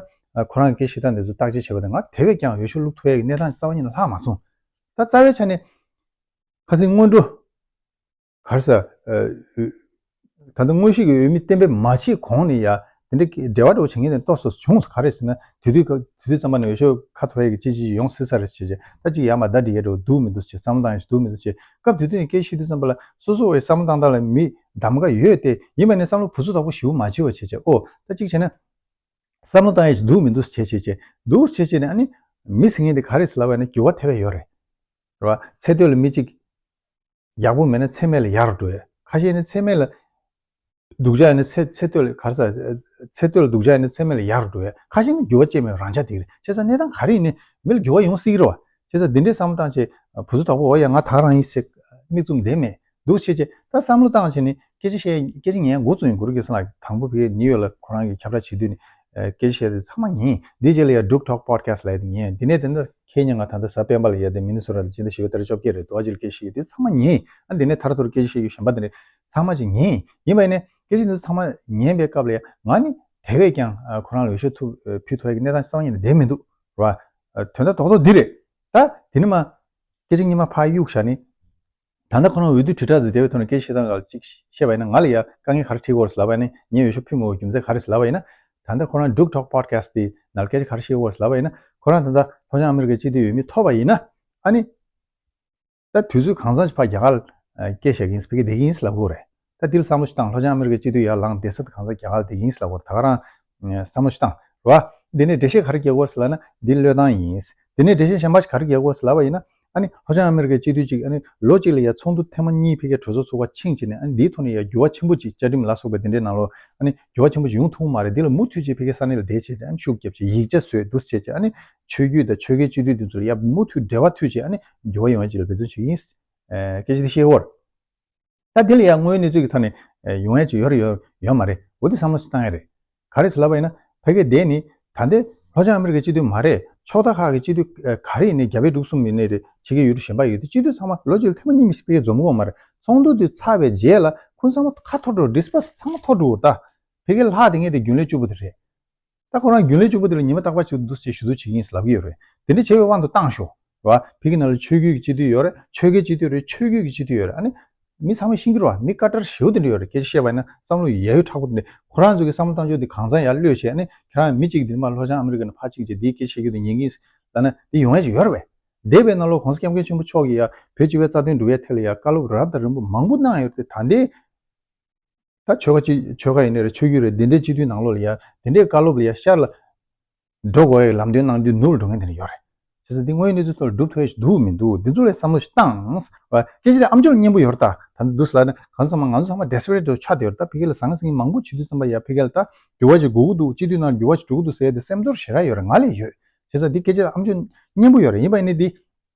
ཁོ་རང་གི་སྐད་བཤད་སྟངས་འདི་ཚོ་བརྟག་དཔྱད་བྱས་པ་དང་ང་དེ་བས་ཀྱང་འོས་ཤོག་བླུག་ཐུབ་ཡ་གི་གནས་སྟངས་རྩ་བ་ཉིད་ནས་ལྷག་མ་སོང་། ད་རྩ་བའི་ཆ་ནས་ཁ་སང་སྔོན་འགྲོ། ག་རེ་ཟེར། ཨ། ད་ལྟ་དངོས་གཞི་གི་འོས་མི་གཏན་འབེབས་མ་བྱས་གོང་ནས་ཡ་དེ་འདྲའི་འབྲེལ་བ་འདྲ་བོ་བྱེད་མཁན་དེ་ཏོག་ཙམ་བྱུང་སོང་། ག་རེ་ཟེར་ན་དེ་དུས་སྐབས་དེ་དུས་ཙམ་པ་ནས་འོས་ཤོག་ཁ་ཐོར་ཡ་གི་ཅི་ཅི་ཡོང་སྲིད་ས་རེད་བྱས་བྱས། ད་ཅིག་ཡར་མར་བརྡ་འབྲི་ཡ་འདྲ་བོ་འདུག་མི་འདུག་བྱས་བསམ་བློ་བཏང་ཡ་ཞིག་འདུག་མི་འདུག་བྱས། སྐབས་དེ་དུས་ནས་སྐད་ཆ་བཤད་དུས་ཙམ་པ་ལ་སོ་སོ་འོས་བསམ་བློ་བཏང་སྟངས་ལ་མི་གདམ་ག་ཡོད་དེ། ཡིན་པ་ནས་བསམ་བློ་བུ་ཚོ་དག་པོ་ཞིག་མ་བྱེད་པ་བྱས་བྱས། ཨོ་ད་ཅིག་བྱས་ན་བསམ་བློ་བཏང་ཡ་ཞིག་འདུག་མི་འདུག་བྱས་བྱས་བྱས་འདུག་བྱས་བྱས་ནས། ཨ་ནི་མི་ཟེར་མཁན་དེ་ག་རེ་ཟེར་ལབ་པ་ཡིན་ན་འགྱུར་བ་ཐེབས་ཡ་ཡོད་རེད། རེད་བ། ཚེ་སྟོད་ལ་མི་གཅིག་ཡག་པོ་མེད་ན་ཚེ་སྨད་ལ་ཡག་རུ་འགྲོ་ཡ། ཁ་ཤས་ནི་ཚེ་སྨད་ལ་སྡུག་ཅག་ཡིན་ན་ཚེ་ཚེ་སྟོད་ལ་ག་རེ་ཟེར། ཚེ་སྟོད་ལ་སྡུག་ཅག་ཡིན་ན་ཚེ་སྨད་ལ་ཡག་རུ་འགྲོ་ཡ། ཁ་ཤས་ནི་འགྱུར་བ་ཅན་མེད་རང་ཆ་དེ་རེད། བྱས་ཙང་གནས་སྟངས་ག་རེ་ཡིན་ནའི་མི་ལ་འགྱུར་བ་ཡོང་སྲིད་ཀྱི་རེད་བ། བྱས་ཙང་འདི་འདྲའི་བསམ་བློ་བཏང་བྱས་བུ་ཚོ་དག་པོ་འོ་ཡ་ང་ད་རང་ཡིན་ཟེར་མིག་བཙུམ་བསྡད་མེད་འདུག་བྱས་བྱས། ད་བསམ་བློ་བཏང་བྱས་ནས་སྐད་ཆ་བཤད། སྐད་ཆ་ཉན་འགོ་བཙུགས་ཡིན། གུ་རུ་གེ་སང་ལགས་དང་པོ་བི་ནིའུ་ཡོག་ལ་ཁོ་རང་གི་ཁྱབ་བསྒྲགས་བྱེད་དུས་ནས་སྐད་ཆ་བཤད་དེ་ཚང་མ་ཉན། འདི་རྗེས་ལ་ཡ་Duke Talk Podcast་ལབ་ཡ་དེ་ཉན། འདི་ནས་དེ་འདྲ་ཁྱེད་ཉིན་ང་ད་ལྟ་གཟའ་སྤེན་པ་ལ་ཡ་དེ་མི་ནི་སོ་ཊ་ལ་སྤྱི་ཟླ་བཞི་པའི་ཏ་རིག་བཅོ་བརྒྱད་རེད། དོ་ཨ་ཅིག་ལ་སྐད་ཆ་བཤད་ཡོད་དེ་ཚང་མ་ཉན། ཨ་འདི་ནས་ཐར་ཐོར་སྐད་ཆ་བཤད་རྒྱུ་གཞན་པ་དེ་འདྲ་ཚང་མ་ཅིག་ཉན། ཡིན་པ་ཡིན་ནའི་སྐད་ཆ་འདི་ཚོ་ཚང་མ་ཉན་པའི་སྐབས་ལ་ཡ་ང་ནི་དེ་བས་ཀྱང་ཁོ་རང་ལ་འོས་ཤོག་ཐུབ་ཕུལ་ཐུབ་ཡ་གི་གནས་སྟངས་གཙང་ཉིད་ནས་བསྡད་མི་འདུག་ར། དོན་དག་རྡོག་རྡོག་འདི་རེད། ད་དེ་ནས་མར་སྐད་ཆ་སྔོན་མ་ཕར་གཡུག་བཞག་ནི། ད་ལྟ་ཁོ་རང་འོས་བསྡུ་དྲིལ་བསྒྲགས་དང་འབྲེལ་བའི་ཐོག་ནས་སྐད་ཆ་བཤད་སྟངས་སྒང་ལ་ཅིག་བཤད་པ་ཡིན་ན། ང་ལ་ཡ་དཀའ་ངལ་ག་རེ་འཕྲད་ཀྱི་ཡོད་རེད་ཟེར་ལབ་པ་ཡིན་ན། ངས་འོས་ཤོག་ཕུལ་མི་དགོས་རྒྱུ་མཚན་ག་རེ་ཟེར་ལབ་པ་ཡིན་ན། ད་ལྟ་ཁོ་རང་Duke Talk Podcast་དེ་ནང་སྐད་ཆ་ག་རེ་བཤད་ཀྱི་ཡོད་རེད་ཟེར་ལབ་པ་ཡིན་ན། ཁོ་རང་ད་ལྟ་ལྷོ་བྱང་ཨ་མི་རི་ཀའི་སྤྱི་འཐུས་འོས་མི་ཐོབ་པ་ཡིན་ན། ཨ་ནི་ད་དུས་ཚོད་གང་འཚམ་ཞིག་ཕར་རྒྱ་གར་ལ་སྐད་བཤད་ཀྱི་ཡིན། ཕ་གིར་བསྡད་ཀྱི་ཡིན་ཟེར་ལབ་ཀྱི་ཡོད་རེད། ད་འདི་ལ་བསམ་བློ་ཞིག་བཏང་། ལྷོ་བྱང་ཨ་མི་རི་ཀའི་སྤྱི་འཐུས་ཡར་ལངས་བསྡད་ས་དེ་གང་ཚ་རྒྱ་གར་ལ་བསྡད་ཀྱི་ཡིན་ཟེར་ལབ་ཀྱི་ཡོད་རེད། ད་ག་རང་བསམ་བློ་ཞིག་བཏང་རེད་བ། འདི་ནས་འགྲེལ་བཤད་ག་རེ་རྒྱག་དགོས་ཟེར་ལབ་ན་འདི་བློས་བཏང་ཡིན། འདི་ནས་འགྲེལ་བཤད་གཞན་པ་ཞིག་ག་རེ་རྒྱག་དགོས་ཟེར་ལབ་པ་ཡིན་ན། ཨ་ནི་ལྷོ་བྱང་ཨ་མི་རི་ཀའི་སྤྱི་འཐུས་གཅིག་ཨ་ནི་ལོ་གཅིག་ལ་ཡ་ཚོགས་འདུ་ཐེངས་མ་གཉིས་ཕ་གིའི་གྲོས་ཚོགས་ཚོགས་པ་ཕྱིན་བྱས་ནས། ཨ་ནི་འདིའི་ཐོག་ནས་ཡ་འགྱུར་བ་ཆེན་པོ་ཅིག་བཅའ་ཁྲིམས་ལ་སོགས་པའི་འདི་འདྲའི་ནང་ལོགས་ཨ་ནི་འགྱུར་བ་ཆེན་པོ་ཅིག་ཡོང་ཐུབ་མ་རེད། འདི་ལ་མུ་མཐུད་བྱས་ཕ་གིའི་ས་གནས་ལ་བསྡད་བྱས་ཏེ། ཨ་ནི་ཆོས་བརྒྱུད་དང་ཆོལ་ཁའི་སྤྱི་འཐུས་འདི་ཚོ་ལ་ཡ་མུ་མཐུད་འབྲེལ་བ་མཐུད་བྱས། ཨ་ནི་འགྱུར་བ་ཡོང་ཡ་ཅིག་ལ་འབད་བརྩོན་བྱེད་ཀྱི་ཡིན། ཨེ། སྐད་ཆ་འདི་བཤད་ཡོད་རེད། ད་དེ་ལ་ཡང་དངོས་ཡོད་གནས་ཚུལ་གྱི་ཐོག་ནས་ཡོང་ཡ་ཅིག་ཡོད་རེད་ཡོད་ཡོད་མ་རེད། འོ་དེ་བསམ་བློ་ཞིག་བཏང་ཡ་རེད། ག་རེ་ཟེར་ལབ་པ་ཡིན་ན། ཕ་གིར་བསྡད་ནི་ད་ལྟའི་ལྷོ་བྱང་ཨ་མི་རི་ཀའི་སྤྱི་འཐུས་མ་རེད། ཕྱོགས་མཐའ་ཁག་གི་སྤྱི་འཐུས་ག་རེ་ཡིན་ནའི་རྒྱ་བལ་འབྲུག་གསུམ་ཡིན་ནའི་རེད། ཕྱི་རྒྱལ་ཡུལ་གྲུ་གཞན་པ་ཡོད་དུས་སྤྱི་འཐུས་ཚང་མ་ལོ་གཅིག་ལ་ཐེངས་མ་གཉིས་མི་ཞིག་ཕ་གིར་འཛོམས་ཀྱི་ཡོད་མ་རེད། ཚོགས་འདུ་དེ་ཚར་བའི་རྗེས་ལ་ཁོང་ཚང་མ་ཁ་འཐོར་འགྲོ། ཌིས་པར་སི་ཚང་མ་འཐོར་འགྲོ། ད་ཕ་གིར་ལྷག་བསྡད་མཁན་དེ་རྒྱུན་ལས་བཅུ་པོ་དེ་རེད། ད་ཁོ་རང་རྒྱུན་ལས་བཅུ་པོ་དེ་ལ་ཉི་མ་རྟག་པར་ཞུ་འདུག་ཟེར་ཞུ་འདུག་བྱེད་ཀྱི་ཡིན་ཟེར་ལབ་ཀྱི་ཡོད་རེད། དེ་འདྲ་བྱས་པའི་དབང་དུ་བཏང་ཤོག་རེད་བ། ཕ་གི་ནང་ལ་ཆོས་བརྒྱུད་ཀྱི་སྤྱི་འཐུས་ཡོད་རེད། ཆོལ་ཁའི་སྤྱི་འཐུས་རེད། ཆོས་བརྒྱུད་ཀྱི་སྤྱི་འཐུས་ཡོད་རེད། ཨ་ནི་མི་ཚང་མས་ཤེས་ཀྱི་རེད་བ། མི་དཀར་དྲག་ཞེ་པོ་དེ་འདྲ་ཡོད་རེད། སྐད་ཆ་བཤད་པ་ཡིན་ན་བསམ་བློ་ཡ་ཡོད་དྲག་པོ་དེ་འདྲ། ཁོ་རང་ཚོ་གི་བསམ་བློ་བཏང་ཕྱོགས་དེ་གང་ཚང་ཡར་གློད་བྱས། ཨ་ནི་ཁྱེད་རང་མི་གཅིག་འདི་མར་ལྷོ་བྱང་ཨ་མི་རི་ཀ་ནས་ཕར་གཅིག་བྱས་འདིའི་སྐད་ཆ་བཤད་རྒྱུ་དེ་ཉན་གྱི་ཡིན་ལབ་ན་འདི་ཡོང་ཡ་ཅིག་ཡོད་རེད་བས། འདས་པའི་ནང་ལོགས་༸གོང་ས་༸སྐྱབས་མགོན་ཆེན་པོ་མཆོག་གིས་ཡ་བོད་སྤྱི་པའི་རྩ་དོན་སྒྲུབ་ཡའི་ཐད་ལ་ཡ་བཀའ་སློབ་རབ་དང་རིམ་པ་མང་པོ་གནང་ཡོད་རེད་དེ། ད་ལྟའི་ད་ཆོལ་ཁ་ཅིག་ཆོལ་ཁ་ཡིན་ནའི་རེད། ཆོས་བརྒྱུད་རེད། འདི་འདྲའི་སྤྱི་འཐུས་ནང་ལོགས་ལ་ཡ་དེ་འདྲའི་བཀའ་སློབ་ལ་ཡ་ཤར་ལ་འགྲོ་དགོས་ཡ་ལམ་སྟོན་གནང་རྒྱུ་ནུབ་ལ་འགྲོ་མཁན་དེ་འདྲ་ཡོད་རེད། བྱས་ཙང་འདི་དངོས་ཡོད་གནས་ཚུལ་ཐོག་ལ་སྒྲུབ་ཐུབ་ཡ་ཞིག་འདུག་མི་འདུག་འདི་ཚོ་ལ་བསམ་བློ་ཞིག་བཏང་། སྐད་ཆ་དེ་ཨ་མཆོག་ལ་སྙན་པོ་ཡོད་རེད། ད་ད་འདུག་ཟེར་ལབ་ན་གང་ཚང་མ་ང་ཚོ་ཚང་མ་ཌེ་སི་པེ་རེ་ཊི་འདྲ་ཆགས་བསྡད་ཡོད་རེད། ད་ཕ་གི་ལ་ཟང་ཟིང་མང་པོ་བྱེད་དུས་ཙམ་པ་ཡ་ཕ་གི་ལ་ད་འགྱུར་བ་ཞིག་དགོས་ཀྱི་འདུག་སྤྱི་འཐུས་ནང་འགྱུར་བ་ཞིག་འགྲོ་གི་འདུག་ཟེར་ཡ་དེ་སེམས་ཚོར་ཞེ་དྲག་ཡོད་རེད། ང་ལ་ཡོད། བྱས་ཙང་འདི་སྐད་ཆ་ཨ་མཆོག་སྙན་པོ་ཡོད་རེད། ཡིན་པ་ཡིན་ནའི་འདི་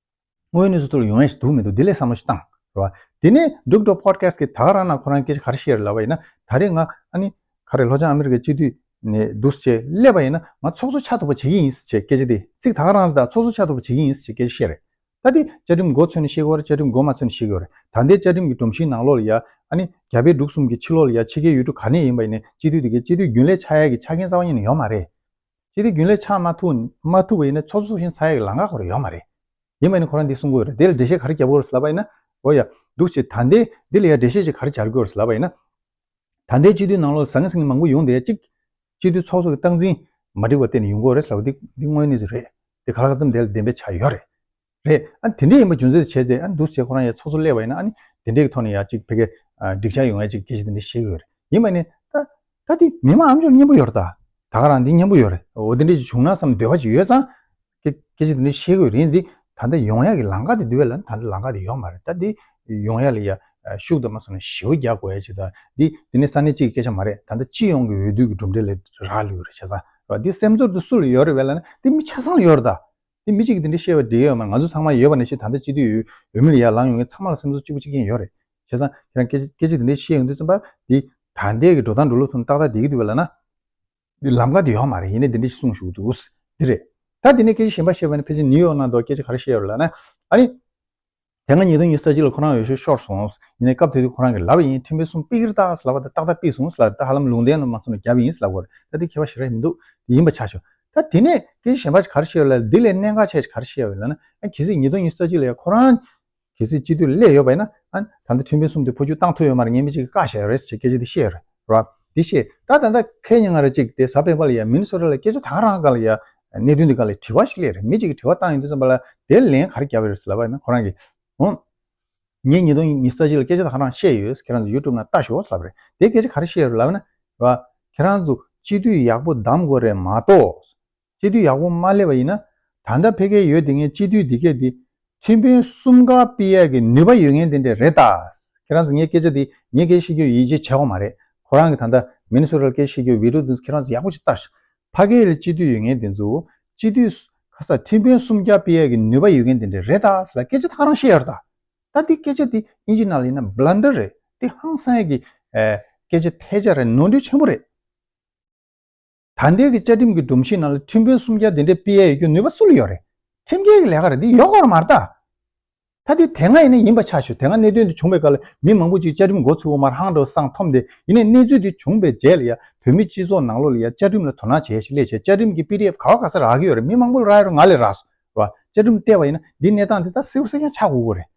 དངོས་ཡོད་གནས་ཚུལ་ཐོག་ལ་ཡོང་ཡ་ཞིག་འདུག་མི་འདུག་འདི་ལ་བསམ་བློ་ཞིག་བཏང་། རེད་བ། དེ་ནས་Duke Talk Podcast་གིས་ད་ག་རང་ན་ཁོ་རང་སྐད་ཆ་ག་རེ་བཤད་རེད་ལབ་པ་ཡིན་ན། ད་རེས་ང་ཨ་ནི་ག་རེ་ལྷོ་བྱང་ཨ་མི་རི་ཀའི་སྤྱི་འཐུས་ནས་འདུག་སེ་སླེབས་པ་ཡིན་ན་ང་ཚོགས་གཙོ་ཆགས་ཐུབ་པ་བྱེད་ཀྱི་ཡིན་ཟེར་སྐད་ཆ་དེ་ཚིག་ད་ག་རང་ད་ཚོགས་གཙོ་ཆགས་ཐུབ་པ་བྱེད་ཀྱི་ཡིན་ཟེར་སྐད་ཆ་བཤད་རེད། ད་ ད་དེ་བཅའ་ཁྲིམས་མགོ་ཚོས་ནས་བཤད་ཀྱི་ཡོད་རེད། བཅའ་ཁྲིམས་མགོ་མ་ཚོས་ནས་བཤད་ཀྱི་ཡོད་རེད། ད་ལྟའི་བཅའ་ཁྲིམས་ཀྱི་སྒྲོམ་གཞིའི་ནང་ལོགས་ལ་ཡ། ཨ་ནི་རྒྱ་བལ་འབྲུག་གསུམ་གྱི་ཕྱི་ལོགས་ལ་ཡ་ཕྱི་རྒྱལ་ཡུལ་གྲུ་ག་ནས་ཡིན་པ་ཡིན་ནའི་སྤྱི་འཐུས་དེ་གའི་སྤྱི་འཐུས་རྒྱུན་ལས་ཆགས་ཡ་གི་ཆ་རྐྱེན་རྩ་བ་ཉིད་ནས་ཡོད་མ་རེད། སྤྱི་འཐུས་རྒྱུན་ལས་ཆགས་མ་ཐུབ་མ་ཐུབ་པ་ཡིན་ན་ཚོགས་གཙོ་ཚོགས་གཞོན་ཚར་ཡ་གི་ལམ་ཁ་ཁོ་རང་ཡོད་མ་རེད། ཡིན་པ་ཡིན་ན་ཁོ་རང་འདི་གསུང་གི་ཡོད་རེད། དེ་ལ་འགྲེལ་བཤད་ག་རེ་རྒྱབ་ཀྱི་ཡོད་རེད་ཟེར་ལབ་པ་ཡིན་ན། འོ་ཡ། འདུག་བྱས་ད་ལྟའི་འདི་ལ་ཡ་འགྲེལ་བཤད་ཅིག་ག་རེ་རྒྱག་གི་ཡོད་རེད་ཟེར་ལབ་པ་ཡིན་ན། ད་ལྟའི་སྤྱི་འཐུས་ནང་ལོགས་ཟང་ངེ་ཟིང་ངེ་མང་པོ་ཡོང་བསྡད་ཡ་གཅིག་སྤྱི་འཐུས་ཚོགས་གཙོ་གི་སྟངས་འཛིན་མ་འགྲིག་པ་བརྟེན་ནས་ཡོང་གི་ཡོད་རེད་ཟེར་ལབ་པ་འདི་འདི་དངོས་གནས་ཅིག་རེད། དེ་ག་ལ་ག་ཙམ་དེ་ལ་བདེན་པའི་ཆ་ཡོད་རེད། རེད། ཨ་དེ་འདྲ་ཡིན་པ་རྒྱུ་མཚན་དེ་བྱས་ཏེ་ཨ་འདུག་བྱས་ཁོ་རང་ཡ་ཚོགས་གཙོ་སླེབས་པ་ཡིན་ན་ཨ་ནི་དེ་འདྲའི་གི་ཐོག་ནས་ཡ་གཅིག་ཕ་གི་ཨ་འགྲིག་ཆགས་ཡོང་ཡ་གཅིག་སྐད་ཆ་དེ་འདྲ་བཤད་ཀྱི་ཡོད་རེད། ཡིན་པ་ནི་ད་ད་དེ་མི་མང་ཨམ་ཅོག་སྙན་པོ་ཡོད་རེད་ད། ད་ག་རང་འདི་སྙན་པོ་ཡོད་རེད། འོ་དེ་འདྲ་ཞིག་བྱུང་ན་བསམ་འདོད་པ་ཅིག་ཡོད་ཙང་། སྐད་སྐད་ཆ་དེ་འདྲ་བཤད་ཀྱི་ཡོད་རེད། འདི་ད་ལྟ་ཡོང་ཡ་གི་ལམ་ཁ་དེ་འདུག་བས་ལ་ད་ལྟ་ལམ་ཁ་དེ་ཡོད་མ་རེད། ད་དེ་ཡོང་ཡ་ལ་ཡ་ཤུགས་དང་མ་སོང་ན་ཞེ་པོ་རྒྱག་དགོས་ཡ་ཅིག་ད། འདི་དེ་ནི་ས་གནས་གཅིག་གི་སྐད་ཆ་མ་རེད། ད་ལྟ་སྤྱི་ཡོངས་ཀྱི་འོས་བསྡུ་གི་གྲུབ་འབྲས་ལ་རག་ལུས་རེད་བྱས་ཙང་ར། འདི་སེམས་ཚོར་དེ་སུ་ལ་ཡོད་རེད་བས་ལ་ན་འདི་མི་ཆ་ཚང་ལ་ཡོད་རེད་ད། དེ་མི་གཅིག་གིས་དེ་འདྲ་བཤད་པ་འགྲིག་ཡོད་མ་རེད། ང་ཚོ་ཚང་མ་ཡོད་པ་ནང་བཞིན་ད་ལྟ་སྤྱི་འཐུས་འོས་འོས་མི་ལ་ཡར་ལངས་ཡོང་མཁན་ཚང་མ་ལ་སེམས་ཚོར་གཅིག་པ་གཅིག་རྐྱང་ཡོད་རེད། བྱས་ཙང་ཁྱེད་རང་སྐད་ཆ་སྐད་ཆ་དེ་འདྲ་བཤད་ཡོང་དུས་ཙམ་པ་འདི་ད་ལྟའི་གི་འགྲོ་སྟངས་འགྲོ་ལུགས་ཐོག་ནས་ཏག་ཏག་བསྡད་ཀྱི་འདུག་བས་ལབ་ན། འདི་ལམ་ཁ་དེ་ཡོད་མ་རེད། ཡིན་ནའི་འདི་འདྲ་ཞིག་གསུངས་བཞག་འདུག་འདི་རེད། ད་དེ་ནས་སྐད་ཆ་གཞན་པ་བཤད་པ་ནི་ཕལ་ཆེར་ནིའུ་ཡོག་ནང་དུ་སྐད་ཆ་ག་རེ་བཤད་ཡོད་རེད་ལབ་ན། ཨ་ནི། དེ་སྔ་ཉིས་སྟོང་ཉི་ཤུ་རྩ་གཅིག་ལ་ཁོ་རང་འོས་ཤོག་ཤོར་སོང་། ཡིན་ནའི་སྐབས་དེ་དུས་ཁོ་རང་གིས་ལབ་པ་ཡིན། ཁྲིམས་དཔོན་གསུམ་ཕུད་ཀྱི་རེད་ད་ཟེར་ལབ་པ་དང་ཏག་ཏག་ཕུད་སོང་ཟེར་ལབ་རེད། ད་ཧ་ལམ་ལུང་བསྟན་ལ་མ་སོང་ན་རྒྱབ་ཡིན་ཟེར་ལབ་དགོས་རེད། ད་དེ་ཁྱད་པར་ཞེ་དྲག་མི་འདུག་དེ་ཡིན་པ་ཆ་བཞག་ད་དེ་ནས་སྐད་ཆ་གཞན་པ་ག་རེ་བཤད་ཡོད་ལབ་འདི་ལས་གནད་འགག་ཆེ་ཆེ་ག་རེ་བཤད་ཡོད་ལབ་ན། ཨ་གལ་སྲིད་ཉིས་སྟོང་ཉི་ཤུ་རྩ་གཅིག་ལ་ཡ་ཁོ་རང་གལ་སྲིད་སྤྱི་འཐུས་ལ་སླེབས་ཡོད་པ་ཡིན་ན། ཨ་ད་ལྟ་ཁྲིམས་དཔོན་གསུམ་དེ་འཕོ་འགྱུར་བཏང་ཐུབ་ཡོད་མ་རེད། ངས་མི་གཅིག་གིས་བཀག་བཞག་ཡོད་རེད་ཟེར་སྐད་ཆ་དེ་བཤད་ཡོད་རེད་ར། དེ་བཤད། ད་ད་ལྟ་ཁ་ཉིན་ང་ར་གཅིག་དེ་གཟའ་སྤེན་པ་ལ་ཡ་མི་ནི་སོ་ཊ་ལ་སྐད་ཆ་ད་ག་རང་སྒང་ལ་ཡ་གནད་དོན་དེ་སྒང་ལ་དྲི་བ་ཞིག་སླེབས་རེད། མི་གཅིག་གིས་དྲི་བ་བཏང་ཡོང་དུས་ཙམ་པ་ལ་དེ་ལན་ག་རེ་བརྒྱབ་ཡོད་རེད་ཟེར་ལབ་པ་ཡིན་ན་ཁོ་རང་གིས། ཨོ། ངས་ཉིས་སྟོང་ཉི་ཤུ་རྩ་གཅིག་ལ་སྐད་ཆ་ད་ག་རང་བཤད་ཡོད། ཁྱེད་རང་ཚོ་ཡུ་ཊུབ་ནང་ལྟ་ཤོག་ཟེར་ལབ་རེད། དེ་སྐད་ཆ་ག་རེ་བཤད་ཡོད་རེད་ལབ་ན། ར། ཁྱེད་རང་ཚོ་སྤྱི་འཐུས་ཡག་པོ་བདམས་དགོས་རེད་མ་གཏོགས། སྤྱི་འཐུས་ཡག་པོ་མ་སླེབས་པ་ཡིན་ན། ད་ལྟ་ཕ་གིར་ཡོད་དེ་ངའི་སྤྱི་འཐུས་འདི་གས་འདི། ཁྲིམས་དཔོན་གསུམ་ཀ་ཕུད་ཡས་ཀྱི་ནུས་པ་ཡོད་མཁན་དེ་འདྲས་རེད་ད། ཁྱེད་རང་ཚོ་ངའི་སྐད་ཆ་འདི་ངའི་སྐད་ཆ་བཤད་རྒྱུ་ཡིད་ཆེས་བྱེད་དགོས་མ་རེད། ཁོ་རང་གི་ད་ལྟ་མི་ནི་སོ་ཊ་ལ་སྐད་ཆ་བཤད་རྒྱུ་བི་ཌི་ཡོ་འདི་ཚོ་ཁྱེད་རང་ཚོ་ཡག་པོ་ཞིག་ལྟ་ཤོག་ཕ་གི་ལ་སྤྱི་འཐུས་ཡོད་མཁན་དེ་ཚོ། སྤྱི་འཐུས་ཁ་ས་ཁྲིམས་དཔོན་གསུམ་ཀ་ཕུད་ཡས་ཀྱི་ནུས་པ་ཡོད་མཁན་དེ་འདྲས་རེད་ད་ཟེར་ལ་སྐད་ཆ་ད་ག་རང་བཤད་ཡོད་རེད་ད། ད་འདི་སྐད་ཆ་འདི་ཨིན་ཇི་ནང་ལ་ཡིན་ན་བྷ་ལན་ཌར་རེད། འདི་ཧང་སང་ཡས་ཀྱི་ཨེ་སྐད་ཆ་ཐལ་ཆ་རེད། ནོར་འཁྲུལ་ཆེན་པོ་རེད། ད་ལྟའི་གི་བཅའ་ཁྲིམས་ཀྱི་སྒྲོམ་གཞི་ནང་ལ་ཁྲིམས་དཔོན་གསུམ་ཀ་དེ་འདྲའི་ཕུད་ཡས་ཡོད་རྒྱུ་ནུས་པ་སུ་ལ་ཡོད་རེད། ཁྲིམས་འགལ་གྱི་ལས་ཀ་རེད། འདི་ཡོད་དགོས་རེད་མ་རེད་ད། ད་འདི་དེ་སྔ་ཡིན་ན་ཡིན་པ་ཆགས་ཤོག་དེ་སྔ་གནད་དོན་འདི་བྱུང་བའི་སྐབས་ལ་མི་མང་པོ་ཅིག་བཅའ་ཁྲིམས་མགོ་ཚོས་དགོས་མ་རེད་ཧང་འདྲ་བོ་སང་འཐོམ་སྟེ། ཡིན་ནའི་གནས་ཚུལ་འདི་བྱུང་བའི་རྗེས་ལ་ཡ་བོད་མི་སྤྱི་ཚོགས་ནང་ལོགས་ལ་ཡ་བཅའ་ཁྲིམས་ལ་དོ་སྣང་བྱེད་ཞིག་སླེབས་བྱས། བཅའ་ཁྲིམས་ཀྱི་པི་ཌི་ཨེཕ་ག་བ་ག་ས་རག་གི་ཡོད་རེད། མི་མང་པོ་ལ་རག་ཡོད་རེད། ང་ལ་རག་སོང་ར། བཅའ་ཁྲིམས་བལྟས་པ་ཡིན་ན་འདི་གནས་སྟངས་འདི་ད་གསལ་པོ་གསལ་རྐྱང་ཆགས་དགོས་ཀྱི་རེད།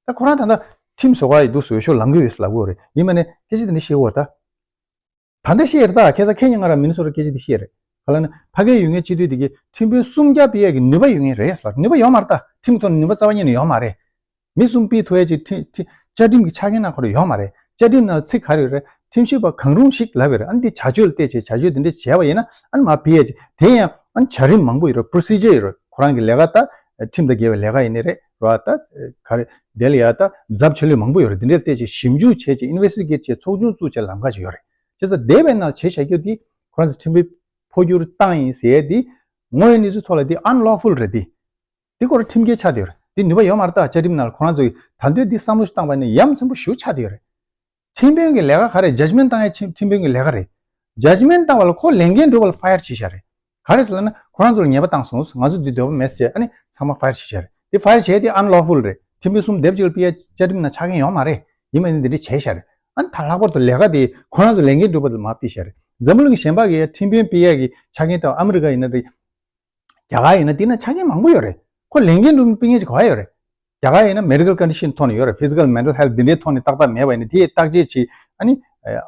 ད་ཁོ་རང་ད་ལྟ་ཁྲིམས་བཟོ་ག་ཡི་འདུག་ཟེར་ཤོག་ལངས་ཀྱི་ཡོད་ཟེར་ལབ་ཀྱི་ཡོད་རེད། ཡིན་པ་ནི་སྐད་ཆ་དེ་འདྲ་བཤད་ཀྱི་ཡོད་ད། ད་ལྟ་བཤད་ཡོད་རེད་ད། ཁ་སང་ཁ་ཉིན་ང་རང་མི་ནི་སོ་ཊ་སྐད་ཆ་དེ་བཤད་རེད། ག་ལབ་ན་ཕ་གིར་ཡོད་མཁན་སྤྱི་འཐུས་དེ་གིས་ཁྲིམས་དཔོན་གསུམ་ཀ་ཕུད་ཡས་ཀྱི་ནུས་པ་ཡོད་མཁན་རེད་ཟེར། ནུས་པ་ཡོད་མ་རེད་ད། ཁྲིམས་ཐོག་ནས་ནུས་པ་རྩ་བ་ཉིད་ནས་ཡོད་མ་རེད། མི་གསུམ་ཕུད་ཐུབ་ཡས་ཀྱི་ཁྲིམས་ཁྲིམས་བཅའ་ཁྲིམས་ཀྱི་ཆ་རྐྱེན་ནང་ཁོ་རང་ཡོད་མ་རེད། བཅའ་ཁྲིམས་ནང་ཚིག་ག་རེ་ཡོད་རེད། ཁྲིམས་ཞིབ་པ་གང་རུང་ཞིག་ལབ་ཡོད་རེད། ཨ་ནི་དེ་བྱ་སྤྱོད་ལ་བལྟས་བྱས་བྱ་སྤྱོད་དེ་འདྲ་བྱས་པ་ཡིན་ན་ཨ་ནི་མར་ཕུད་ཡས་ཀྱི་དེ་ཡང་ཨ་ནི་བྱ་རིམ་མང་པོ་ཡོད་རེད། པོ་རོ་སི་ཇར་ཡོད་རེད། ཁོ་རང་གི་ལས་ཀ་ད་ཁྲིམས་དང་འགལ་བའི་ལས་ཀ་ཡིན་ནི་རེད་ར། ད་ག་རེ་དེ་ལ་ཡ་ད་ཚབ་བྱེད་ལུགས་མང་པོ་ཡོད་རེད། དེ་འདྲ་ལ་བལྟས་བྱས་ཞིབ་འཇུག་བྱས་བྱས་ཨིན་ཝེ་སི་ཊི་གེཊ་བྱས་ཚོགས་ཆུང་བཙུགས་བྱས་ལམ་ཁ་ཅིག་ཡོད་རེད། བྱས་ཙང་འདས་པའི་ནང་བྱས་བཞག་རྒྱུ་དེ་ཁོ་རང་ཚོ་ཁྲིམས་དཔོན་འཕོ་འགྱུར་བཏང་ཡིན་ཟེར་ཡས་དེ་དངོས་ཡོད་གནས་ཚུལ་ཐོག་ལ་དེ་ཨན་ལོ་ཕུལ་རེད་དེ། དེ་ཁོ་རང་ཁྲིམས་འགལ་ཆགས་བསྡད་ཡོད་རེད། དེ་ནུས་པ་ཡོད་མ་རེད་ད། བཅའ་ཁྲིམས་ནང་ལ་ཁོ་རང་ཚོ་གིས་ད་དུང་དེ་བསམ་བློ་ཞིག་བཏང་པ་ཡིན་ན་ཡ་མཚན་པོ་ཞེ་པོ་ཆགས་བསྡད་ཡོད་རེད། ཁྲིམས་དཔོན་གྱི་ལས་ཀ་ག་རེ། ཇཇ་མེན་ཊི་བཏང་ཡ་ཁྲིམས་ཁྲིམས་དཔོན་གྱི་ལས་ཀ་རེད། ཇཇ་མེན་ཊི་བཏང་བ་ལ་ཁོ་ལས་འགན་སྒྲུབ་པ་ལ་ཕ་ཡར་བྱས་བཞག་རེད། ག་རེ་ཟེར་ལབ་ན་ཁོ་རང་ཚོ་ལ་ཉེས་པ་བཏང་སོང་། ང་ཚོ་འདི་འདོད་པ་མེད་ཟེར་ཨ་ནི་ཚང་མ་ཕ་ཡར་བྱས་བཞག་རེད། དེ་ཕ་ཡར་བྱས་དེ་ཨན་ལོ་ཕུལ་རེད། ཁྲིམས་དཔོན་གསུམ་སྡེབ་གཅིག་ལ་ཕུད་ཡ་བཅའ་ཁྲིམས་ནང་ཆ་རྐྱེན་ཡོད་མ་རེད། ཡིན་པ་ཡིན་ན་འདི་འདྲ་བྱས་བཞག་རེད། ཨ་ནི་ད་ལྷག་པར་དུ་ལས་ཀ་དེ་ཁོ་རང་ཚོ་ལས་འགན་སྒྲུབ་པ་དེ་མར་ཕུད་བཞག་རེད། འཛམ་བུ་གླིང་གཞན་པ་གི་ཡ་ཁྲིམས་དཔོན་ཕུད་ཡ་གི་ཆ་རྐྱེན་དང་ཨ་མི་རི་ཀ་ཡིན་ན་རེད། རྒྱ་གར་ཡིན་ན་དེ་ན་ཆ་རྐྱེན་མང་པོ་ཡོད་རེད། ཁོ་ལས་འགན་སྒྲུབ་ཕུད་མཁན་ཅིག་ག་པར་ཡོད་རེད། རྒྱ་གར་ཡིན་ན་མེ་ཌི་ཀལ་ཀོན་ཌི་ཤན་ཐོག་ནས་ཡོད་རེད། ཕི་ཛི་ཀལ་མེན་ཊལ་ཧེལ་ཐི་འདི་འདྲའི་ཐོག་ནས་ཏག་ཏག་མེད་པ་ཡིན་ན་དེ་ཡི་བརྟག་དཔྱད་བྱེད། ཨ་ནི་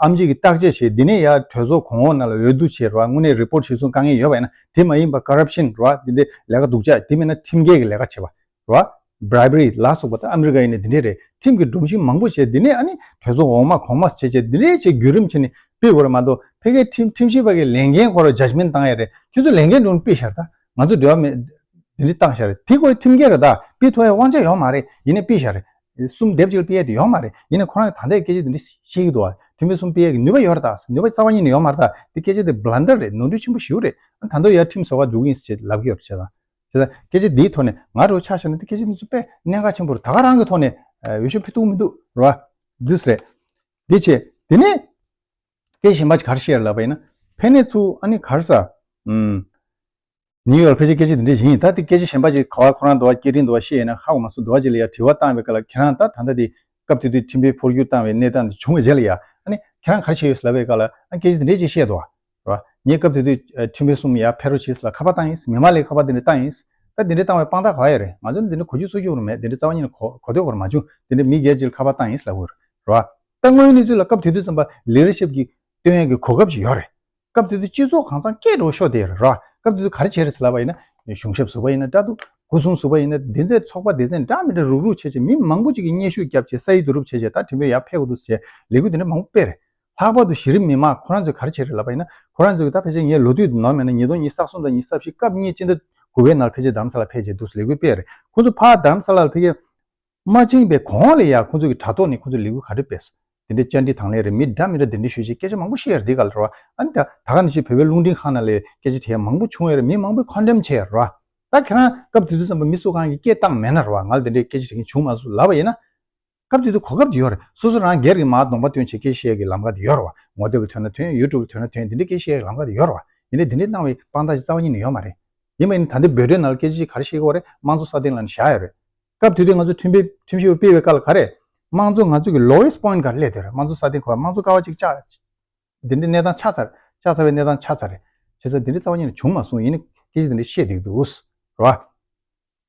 ཨམ་ཆི་གིས་བརྟག་དཔྱད་བྱེད། དེ་ནས་ཡར་གྲོས་ཚོགས་གོང་འོག་ནང་ལ་འོས་བསྡུ་བྱེད་རོགས། དངོས་གནས་རི་པོར་ཊི་ཞིག་གསུང་དཀའ་ངལ་ཡོད་པ་ཡིན་ན། དེ་མ་ཡིན་པ་ཀོ་རབ་ཤན་རོགས། དེ་འདྲའི་ལས་ཀ་སྡུག་ཅག་དེ་མིན་ན་ཁྲིམས་འགལ་གྱི་ལས་ཀ་བྱེད་པ་རོགས། བྷི་རའི་བྷི་རི་ལ་སོགས་པ་དང་ཨ་མི་རི་ཀ་ཡིན་ན་དེ་འདྲས་རེད། ཁྲིམས་ཀྱི་སྒྲོམ་གཞི་མང་པོ་བྱས། དེ་ནས་ཨ་ནི་གྲོས་ཚོགས་འོག་མ་གོང་མ་བྱས་བྱས་དེ་འདྲས་བྱས་བརྒྱུད་རིམ་བྱས་ནས་ཕུད་དགོས་རེད་མ་གཏོགས། ཕ་གིའི་ཁྲིམས་ཁྲིམས་ཞིབ་པ་གིས་ལས་འགན་ཁོ་རང་ཇཇ་མེན་ཊི་བཏང་ཡ་རེད། ཁྱོད་ཚོ་ལས་འགན་སྒྲུབ་ཕུད་བཞག་རེད་ད། ང་ཚོ་འབྲེལ་བ་མེད། དེ་འདྲས་བཏང་བཞག་རེད། དེ་ཁོ་ཁྲིམས་འགལ་རེད་ད། ཕུད་ཐུབ་ཡ་དབང་ཆ་ཡོད་མ་རེད། ཡིན་ནའི་ཕུད་བཞག་རེད། གསུམ་སྡེབ་གཅིག་ལ་ཕུད་ཡ་དེ་ཡོད་མ་རེད། ཡིན་ནའི་ཁོ་རང་གིས་ད་ལྟའི་སྐད་ཆ་དེ་འདྲས་བཤད་ཀྱི་འདུག་བ། ཁྲིམས་དཔོན་གསུམ་ཕུད་ཡ་གི་ནུས་པ་ཡོད་རེད་ད། ནུས་པ་རྩ་བ་ཉིད་ནས་ཡོད་མ་རེད་ད། དེ་སྐད་ཆ་དེ་བྷི་ལན་ཌར་རེད། ནོར་འཁྲུལ་ཆེན་པོ་ཞེ་པོ་རེད། ད་དུང་ཡར་ཁྲིམས་བཟོ་ག་འགྲོ་གི་ཡིན་ཟེར་ལབ་ཀྱི་ཡོད་རེད་བྱས་ཙང་། བྱས་ཙང་སྐད་ཆ་འདིའི་ཐོག་ནས་ང་རང་ཆ་བཞག་ན་འདི་སྐད་ཆ་འདི་ཚོ་དཔེ་གནད་འགག་ཆེན་པོ་རེད། ད་ག་རང་གི་ཐོག་ནས་འོས་ཤོག་ཕུལ་ཐུབ་མི་འདུག་རེད་བ། འདི་རེད། འདི་བྱས་དེ་ནས་སྐད་གཞན་པ་ཅིག་ག་རེ་བཤད་ལབ་པ་ཡིན་ན། ཕ་གི་ནས་ཚུར་ཨ་ནི་ག་རེ་ཟ། ཨུམ། ནིའུ་ཡོག་ལ་ཕལ་ཆེར་སྐད་ཆ་འདི་འདྲ་ཞིག་ཡིན། ད་དེ་སྐད་ཆ་གཞན་པ་ཅིག་ག་བ་ཁོ་རང་འདུག་བ། སྐད་འཕྲིན་འདུག་བ་ཤེས་ཡིན་ན་ཧ་གོ་མ་སོང་། འདུག་བ་ཅིག་ལ་ཡ་དྲི་བ་བཏང་བའི་སྐབས་ལ་ཁྱེད་རང་ད་ད་ལྟ་དེ་སྐབས་དེ་དུས་ཁྲིམས་དཔེ་འཕོ་འགྱུར་བཏང་བའི་གནས་སྟངས་དེ་བྱུང་བའི་རྗེས་ལ་ཡ། ཨ་ནི་ཁྱེད་རང་ག་རེ་བྱས་ཡོད་ལབ་པའི་སྐབས་ལ་ཨ་སྐད་ཆ་འདི་འདྲ་ཅིག་བཤད་འདུག་བ། རེད་བ། ངས་སྐབས་དེ་དུས་ཨ་ཁྲིམས་དཔོན་གསུམ་ཡར་ཕེབས་རོགས་བྱེད་ཟེར་ལ་ཁ་པར་བཏང་ཡིན། མི་མང་ལ་ཁ་པར་དེ་འདྲ་བཏང་ཡིན། ད་དེ་འདྲ་བཏང་བའི་དཔང་རྟགས་ག་ཡོད་རེད། ང་ཚོ་ནི་དེ་འདྲ་གོ་རྒྱུ་ཚོར་རྒྱུ་རུ་མེད། དེ་འདྲ་རྩ་བ་ཉིད་ནས་གོ་གོ་ཐོས་གོ་ར་མ་བྱུང་། དེ་འདྲ་མི་སྒེར་གཅིག་ལ་ཁ་པར་བཏང་ཡིན་ཟེར་ལབ་དགོས་རེད། རེད་བ། ད་དངོས་ཡོད་གནས་ཚུལ་ལ་སྐབས་དེ་དུས་ཙམ་པ་ལི་ཌར་ཤིབ་ཀྱི་སྟོན་ཡས་ཀྱི་གོ་སྐབས་ཅིག་ཡོད་རེད། སྐབས་དེ་དུས་སྤྱི་ཚོགས་གང་ཚང་སྐད་འགྲོ་ཤོག་དེ་རེད་བ། སྐབས་དེ་དུས་ག་རེ་བྱས་རེད་ཟེར་ལབ་པ་ཡིན་ན། གཞུང་ཞབས་ཟུར་པ་ཡིན་ན་འདྲ་འདུག་སྐུ་སྲུང་ཟུར་པ་ཡིན་ན། དེ་ཚོའི་ཚོགས་པ་སྡེ་ཚན་འདྲ་མི་འདྲ་རུག་རུག་བྱས་བྱས། མི་མང་པོ་ཅིག་གིས་སྙན་ཞུ་བརྒྱབ་བྱས། ས་ཡིག་བསྡུ་རུབ་བྱས་བྱས། ད་ཁྲིམས་དཔོན་ཡར་ཕེབས་དགོས་འདུག་ཟེར་བྱས་ལས་འགུལ་དེ་འདྲ་མང་པོ་སྤེལ་རེད། ལྷག་པར་དུ་གཞི་རིམ་མི་མང་ཁོ་རང་ཚོས་ག་རེ་བྱས་རེད་ལབ་པ་ཡིན་ན། ཁོ་རང་ཚོས་ད་ཕལ་ཆེར་ངས་ལོ་དུས་ནོར་མེད་ན་ཉིས་སྟོང་ཉི་ཤུ་རྩ་གསུམ་དང་ཉི་ཤུ་རྩ་བཞི་སྐབས་གཉིས་སྤྱི་ཟླ་དགུ་པའི་ནང་ཕལ་ཆེར་རྡ་རམ་ས་ལ་ཕེབས་བྱས་འདུག་ལས་འགུལ་སྤེལ་རེད། ཁོ་ཚོ་ཕར་རྡ་རམ་ས་ལ་ཕེབས་ཀྱི། མ་ཕྱིན་པའི་གོང་ལ་ཡ་ཁོ་ཚོ་གི་དྲ་ཐོག་ནས་ཁོ་ཚོས་ལས་འགུལ་ག་འདྲ་སྤེལ་སོང་། དེ་འདྲའི་བཅར་འདྲི་དང་ལེན་རེད། མི་འདྲ་མི་འདྲ་གདན་འདྲེན་ཞུས་བྱས་སྐད་ཆ་མང་པོ་བཤད་ཡོད་རེད། འདི་ག་ལ་རེད་བ། ཨ་ནི་ད་ད་ག་ནང་བཞིན་བོད་པའི་རླུང་འཕྲིན་ཁང་ནང་ལ་སྐད་ཆ་དྲིས་ཡ་མང་པོ་བྱུང་ཡོད་རེད། མི་མང་པོས་ཁོན་ཌེམ་བྱས་ཡོད་རེད་བ། ད་ཁྱེད་རང་སྐབས་དེ་དུས་ཙམ་པ་མི་སུ་གང་གིས་སྐད་བཏང་མེད་ན་རེད་བ། ང་ལ་དེ་འདྲའི་སྐད་ཆ་དྲིས་མཁན་བྱུང་མ་སོང་ལབ་པ་ཡིན་ན། སྐབས་དེ་དུས་གོ་སྐབས་དེ་ཡོད་རེད། སོ་སོ་རང་སྒེར་གྱི་མར་གདོང་པ་སྟོན་བྱས་སྐད་ཆ་བཤད་ཡ་གི་ལམ་ཁ་དེ་ཡོད་རེད་བ། ངོ་དེབ་ལ་ཐོན་ན་ཐོན། ཡུ་ཊུབ་ལ་ཐོན་ན་ཐོན། དེ་འདྲའི་སྐད་ཆ་བཤད་ཡ་གི་ལམ་ཁ་དེ་ཡོད་རེད་བ། ཡིན་ནའི་དེ་འདྲའི་གནང་བའི་དཔང་རྟགས་ཅིག་རྩ་བ་ཉིད་ནས་ཡོད་མ་རེད། ཡིན་པ་ཡིན་ན་ད་ལྟའི་བོད་འགྲོའི་ནང་ལ་སྐད་ཆ་ཅིག་ག་རེ་བཤད་ཀྱི་ཡོད་རེད། དམངས་གཙོ་སྲ་བརྟན་ལབ་ནས་བཞག་ཡོད་རེད། སྐབས་དེ་དུས་ང་ཚོ་ཁྲིམས་དཔོན་ཁྲིམས་ཞིབ་པ་སྤེལ་བའི་སྐབས་ལ་ག་རེ། དམངས་གཙོ་ང་ཚོ་གི་lowest point ག་རེ་སླེབས་བསྡད་རེད། དམངས་གཙོ་སྲ་བརྟན་གོ་དམངས་གཙོ་ཀ་བ་གཅིག་ཆགས། འདི་འདྲའི་གནས་སྟངས་ཆགས་ཚར། ཆགས་ཚར་བའི་གནས་སྟངས་ཆགས་ཚར་རེད། བྱས་ཙང་འདི་འདྲའི་རྩ་བ་ཉིད་ནས་བྱུང་མ་སོང་། ཡིན་ནའི་སྐད་ཆ་འདི་འདྲ་བཤད་བསྡད་ཀྱི་འདུག་རེད་བ།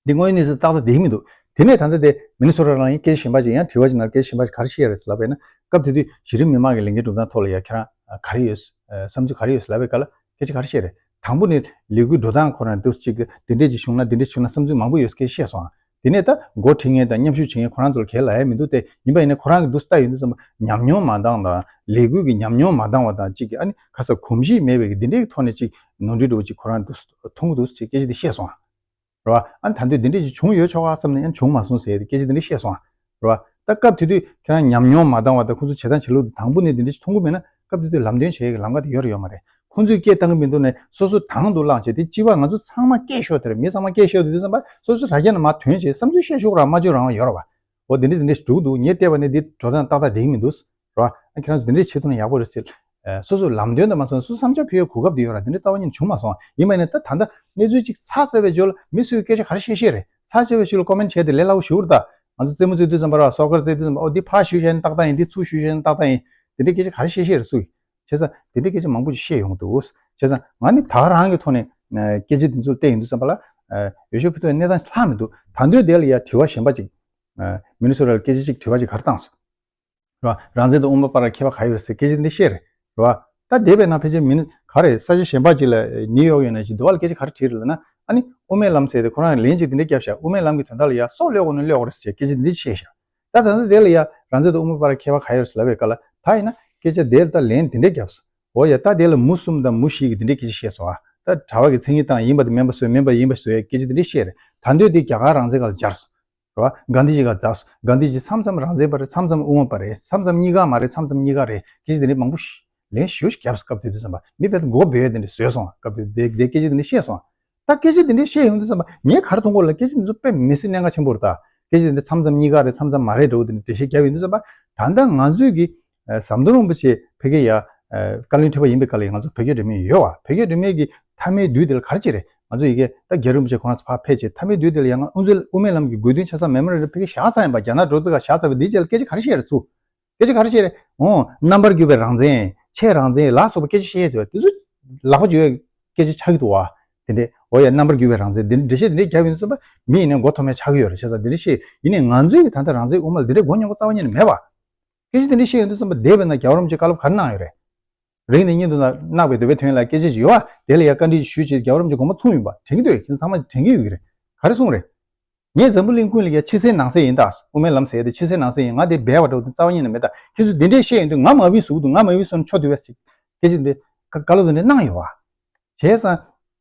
འདི་དངོས་ཡོད་གནས་ཚུལ་ཏག་ཏག་བསྡད་ཀྱི་མི་འདུག་དེ་ནས་ད་ལྟ་དེ་མི་ནི་སོ་ཊ་ནང་ཡིན། སྐད་ཆ་གཞན་པ་ཅིག་ཡང་དྲི་བ་ཅིག་ནང་སྐད་ཆ་གཞན་པ་ཅིག་ག་རེ་བཤད་ཡོད་རེད་ཟེར་ལབ་པ་ཡིན་ན། སྐབས་དེ་དུས་གཞི་རིམ་མི་མང་གི་ལས་འགན་སྒྲུབ་སྟངས་ཐོག་ལ་ཡ་ཁྱེད་རང་ག་རེ་ཡོད། བསམ་ཚུལ་ག་རེ་ཡོད་ལབ་པའི་སྐབས་ལ་སྐད་ཆ་ག་རེ་བཤད་རེད། དང་པོ་ནས་ལས་འགུལ་འགྲོ་སྟངས་ཁོ་རང་འདུག་ཅིག་གི་འདི་འདྲས་ཅིག་བྱུང་ན་འདི་འདྲས་བྱུང་ན་བསམ་ཚུལ་མང་པོ་ཡོད་སྐད་བཤད་སོང་ཨ། དེ་ནས་ད་འགོ་ཁྲིད་མཁན་དང་མཉམ་ཞུགས་བྱེད་མཁན་ཁོ་རང་ཚོར་གལ་ལ་ཡ་མི་འདུག་སྟེ། ཡིན་པ་ཡིན་ན་ཁོ་རང་གི་འདུག་ལྟ་ཡོང་དུས་ཙམ་པ་ཉམས་མྱོང་མ་འདང་དང་ལས་འགུལ་གྱི་ཉམས་མྱོང་མ་འདང་བ་དང་ཅིག་གི་ཨ་ནི་ཁ་ས་གོམས་གཤིས་མེད་པའི་གི་འདི་འདྲའི་ཐོག་ནས་ཅིག་ནོར་འཁྲུལ་འདྲ་བོ་ཅིག་ཁོ་རང་འདུག་མཐོང་གི་འདུག་ཅེས་སྐད་ཆ་འདི་བཤད་སོང་ཨ། རེད་བ། ཨ་ནི་ད་དུང་འདི་འདྲ་ཞིག་བྱུང་ཡོད་ཆོག་ག་བསམ་ནས་ཡང་བྱུང་མ་སོང་ཟེར་ཏེ་སྐད་ཆ་འདི་འདྲ་བཤད་སོང་ཨ། རེད་བ། ད་སྐབས་དེ་དུས་ཁྱེད་རང་ཉམས་མྱོང་མ་འདང་བ་དང་ཁོ་ཚོ་བྱེད་སྟངས་བྱེད་ལུགས་དང་དང་པོ་ནས་འདི་འདྲ་ཞིག་མཐོང་གི་མེད་ན་སྐབས་དེ་དུས་ལམ་སྟོན་བྱེད་ཡག་གི་ལམ་ཁ་དེ་ཡོད་རེད་ཡོད་མ་རེད། ཁོ་ཚོས་སྐད་བཏང་གི་མི་འདུག་ནས་སོ་སོ་དང་དུ་བླངས་བྱས་དེ་གཅིག་པ་ང་ཚོ་ཚང་མ་སྐད་ཤོར་དེ་རེད། མི་ཚང་མ་སྐད་ཤོར་དུས་དུས་ཙམ་པ་སོ་སོ་དྲ་རྒྱ་ནས་མར་ཐོན་བྱས་བསམ་ཚུལ་བཤད་ཆོག་ར་མ་ཆོག་རང་དབང་ཡོད་རེད་བ། འོ་འདི་འདྲ་འདི་འདྲ་ཞིག་འགྲོ་གི་འདུག་ངས་བལྟས་པ་ནས་འདི་འགྲོ་སྟངས་ཏག་ཏག་བསྡད་ཀྱི་མི་འདུག་རེད་བ། ཨ་ཁྱེད་རང་ཚོ་འདི་འདྲས་བྱེད་ཐུབ་ན་ཡག་པོ་རེད་ཟེར། ཨ་སོ་སོ་ལམ་སྟོན་དང་མ་སོང་སོ་སོ་བསམ་འཆར་ཕུལ་ཡག་གོ་སྐབས་དེ་ཡོད་ར། འདི་འདྲས་རྩ་བ་ཉིད་ནས་བྱུང་མ་སོང་། ཡིན་པ་ཡིན་ན་ད་ད་ལྟ་གནས་ཚུལ་ཅིག་ཚར་ཚར་བའི་རྗེས་ལ་མི་སུས་སྐད་ཆ་ག་རེ་བཤད་བཤད་རེད། ཚར་ཚར་བའི་ཤུལ་ལ་ཀོ་མེན་ཊི་བྱས་ཏེ་ལས་སླ་པོ་ཞུ་རེད་ད། ང་ཚོ་རྩེད་མོ་རྩེ་དུས་ཙམ་པ་ར་སོ་ཀར་རྩེ་དུས་ཙམ་པ་ཨོ་འདི་ཕར་གཞུས་བཤད་ན་ཏག་ཏག་ཡིན། འདི་ཚུར་གཞུས་བཤད་ན་ཏག་ཏག་ཡིན། འདི་འདྲས་སྐད་ཆ་ག་རེ་བཤད་བཤད་རེད་སུ། བྱས་ཙང་འདི་འདྲས་སྐད་ཆ་མང་པོ་ཞིག་བཤད་ཡོང་གི་འདུག་བྱས་ཙང་ང་ནི་ད་ག་རང་གི་ཐོག་ནས་ཨ་སྐད་ཆ་འདི་ཚོ་བལྟས་ཡོང་དུས་ཙམ་པ་ལ་ཨ་འོས་ཤོག་ཕུལ་ཐུབ་པའི་གནས་སྟངས་ལྷག་མི་འདུག་ད་དུང་དེ་ལ་ཡ་དྲི་བ་གཞན་པ་ཅིག་ཨ་མི་ནི་སོ་ཊ་ལ་སྐད་ཆ་ཅིག་དྲི་བ་ཅིག་ག་རེ་བཏང་སོང་། རེད་བ། རང་བཙན་དང་དབུ་མ་བར་ལ་ཁྱད་པར་ག་ཡོད་རེད་ཟེར་སྐད་ཆ་འདི་བཤད་རེད། རེད་བ། ད་འདས་པའི་ནང་ཕལ་ཆེར་མི་ནི་ག་རེ་ས་ཆ་གཞན་པ་ཅིག་ལ་ནིའུ་ཡོག་ཡོད་ན་ཅིག་འདི་བ་ལ་སྐད་ཆ་ག་རེ་དྲིས་རེད་ལབ་ན། ཨ་ནི་དབུ་མའི་ལམ་ཟེར་ཏེ་ཁོ་རང་ལན་ཅིག་འདི་འདྲ་བརྒྱབ་ཤག་དབུ་མའི་ལམ་གྱི་དོན་དག་ལ་ཡ་སྲོག་བློས་དགོས་ན་བློས་དགོས་རེད་ཟེར་སྐད་ཆ་འདི་བཤད་ཤག་ད་ད་ལྟ་དེ་ལ་ཡ་རང་བཙན་དང་དབུ་མ་བར་ཁྱད་པར་ག་ཡོད་རེད་ཟེར་ལབ་པའི་སྐབས་ལ་ད་ཡིན་ན་སྐད་ཆ་དེར་ད་ལན་འདི་འདྲ་བརྒྱབ་སོང་། འོ་ཡ་ད་དེ་ལ་མུ་གསུམ་དང་མུ་བཞི་གི་འདི་འདྲ་སྐད་ཆ་བཤད་སོང་ཨ། ད་གྲྭ་པ་གི་མཚན་ཉིད་བཏང་ཡིན་པ་དང་མིན་པ་བཟོས་མིན་པ་ཡིན་པ་བཟོས་སྐད་ཆ་འདི་འདྲ་བཤད་རེད། ད་འདོད་དེ་རྒྱ་གར་རང་བཙན་སྒང་ལ་སྦྱར་སོང་། རེད་བ། གྷན་དྷི་ཇི་ག་དག་སོང་། གྷན་དྷི་ཇི་མཚམས་མཚམས་རང་བཙན་པ་རེད། མཚམས་མཚམས་དབུ་མ་པ་རེད། མཚམས་མཚམས་གཉིས་ཀ་མ་རེད། མཚམས་མཚམས་གཉིས་ཀ་རེད། སྐད་ཆ་དེ་འདྲ་མང་པོ་ཞིག་ལན་ཞེ་པོ་ཞིག་བརྒྱབ་སྐབས་དེ་དུས་ཙམ་པ་མི་དཔེ་མགོ་སྦས་དེ་འདྲ་བཟོས་སོང་། སྐབས་དེ་དེ་དེ་སྐད་ཆ་དེ་འདྲ་བཤད་སོང་། ད་སྐད་ཆ་དེ་འདྲ་བཤད་ཡོང་དུས་ཙམ་པ་ངས་ག་རེ་མཐོང་གོ་ལ་སྐད་ཆ་དེ་ཚོ་དཔེ་མི་སྲིད་གནད་འགག་ཆེན་པོ་རེད་ད། སྐད་ཆ་དེ་འདྲ་མཚམས་མཚམས་གཉིས་ཀ་རེད། མཚམས་མཚམས་མ་རེད་འདྲ་བོ་དེ་འདྲ་འགྲེལ་བཤད་བརྒྱབ་ཡོང་དུས་ཙམ་པ་ད་ལྟ་ང་ཚོས་ཀྱི་ཟམ་གདོང་རིན་པོ་ཆེ་ཕ་གི་ཡ་བཀའ་བློན་ཁྲི་པ་ཡིན་པའི་སྐབས་ལ་ང་ཚོ་བོད་རྒྱ་འབྲེལ་མོལ་ཡོད་བ། བོད་རྒྱ་འབྲེལ་མོལ་གྱི་མཐའ་མའི་དུས་དེ་ལ་ག་རེ་བྱས་རེད། ང་ཚོ་ཡི་གེ་ད་རྒྱལ་བ་རིན་པོ་ཆེ་ཁོ་རང་ཚོ་ཕར་ཕེབས་བྱས་མཐའ་མའི་དུས་དེ་ལ་ཡང་ང་དབུ་མཛད་དབུ་མའི་ལམ་གྱི་དགོས་འདུན་ཆ་ཚང་མེ་མོ་རན་ཌམ་ཕ་གི་བཞག་ཚར་ཡིན་པ། རྒྱ་ནག་འགྲོ་ཚུལ་ཁ་བཞག་ཚར་བའི་འདིའི་རྗེས་ལ་སྐད་ཆ་ག་རེ་བཤད་རེད་ཚུར། སྐད་ཆ་ག་རེ་བཤད་རེད། འོ་རྣམ་པར་གྱུར་པའི་རང་བཙན་ཆེས་རང་བཙན་ལ་སོགས་པ་སྐད་ཆ་བཤད་ཡོད་དེ་ཚོ་ལག་པ་འཇུ་བའི་སྐད་ཆ་ཆགས་ཀྱི་འདུག་བ། དེ་འདྲས་འོ་ཡ་རྣམ་པར་གྱུར་པའི་རང་བཙན་འདི་འགྲེལ་བཤད་འདི་འདྲས་རྒྱབ་ཡོང་དུས་ཙམ་པ་མི་ཡིན་ནའི་མགོ་མཐོ་དམན་ཆགས་ཀྱི་ཡོད་རེད། བྱས་ཙང་འདི་འདྲས་བཤད་ཡིན་ནའི་ང་ཚོས་ད་ལྟ་རང་བཙན་དབུ་མ་ལ་འདི་འདྲས་མགོ་རྙོག་པ་རྩ་བ་ཉིད་ནས་མེད་པ། སྐད་ཆ་དེ་འདྲ་བཤད་ཡོང་དུས་ཙམ་པ་འདས་པའི་ནང་རྒྱལ་བ་རིན་པོ་ཆེས་བཀའ་སློབ་ག་རེ་གནང་ཡོད་རེད། རིང་ནས་སྙིང་དུ་བརྣག་པའི་འདོད་པའི་དོན་ལ་སྐད་ཆ་ཞིག་ཡོད་པ། དེ་ལ་ཡང་བཀའ་འདྲི་ཞུས་བྱས་རྒྱལ་བ་རིན་པོ་ཆེ་དགོངས་པ་ཚོམས་ཡིན་པ་དྲན་གྱི་འདུག་ཁྱེད་ཚང་མ་དྲན་གྱི་ཡོད་ཀྱི་རེད། ག་རེ་གསུངས་རེད། ངས་འཛམ་བུ་གླིང་ཀུན་ལ་ཡང་ཕྱི་གསལ་ནང་གསལ་ཡིན་ད། དབུ་མའི་ལམ་ཟེར་ཡ་དེ་ཕྱི་གསལ་ནང་གསལ་ཡིན། ང་དེ་སྦས་པ་འདྲ་བོ་དེ་རྩ་བ་ཉིད་ནས་མེད་ད། ཁྱེད་ཚོས་དེ་འདྲས་བཤད་ཡོང་དུས་ང་མ་བུའི་གཟུགས་འདུག་ང་མ་བུའི་སོན་ཆོ་དུ་བས་ཟིག་སྐད་ཆ་དེ་འདྲས་བཀའ་སློབ་དེ་འདྲས་གནང་ཡོད་པ། བྱས་ཙང་།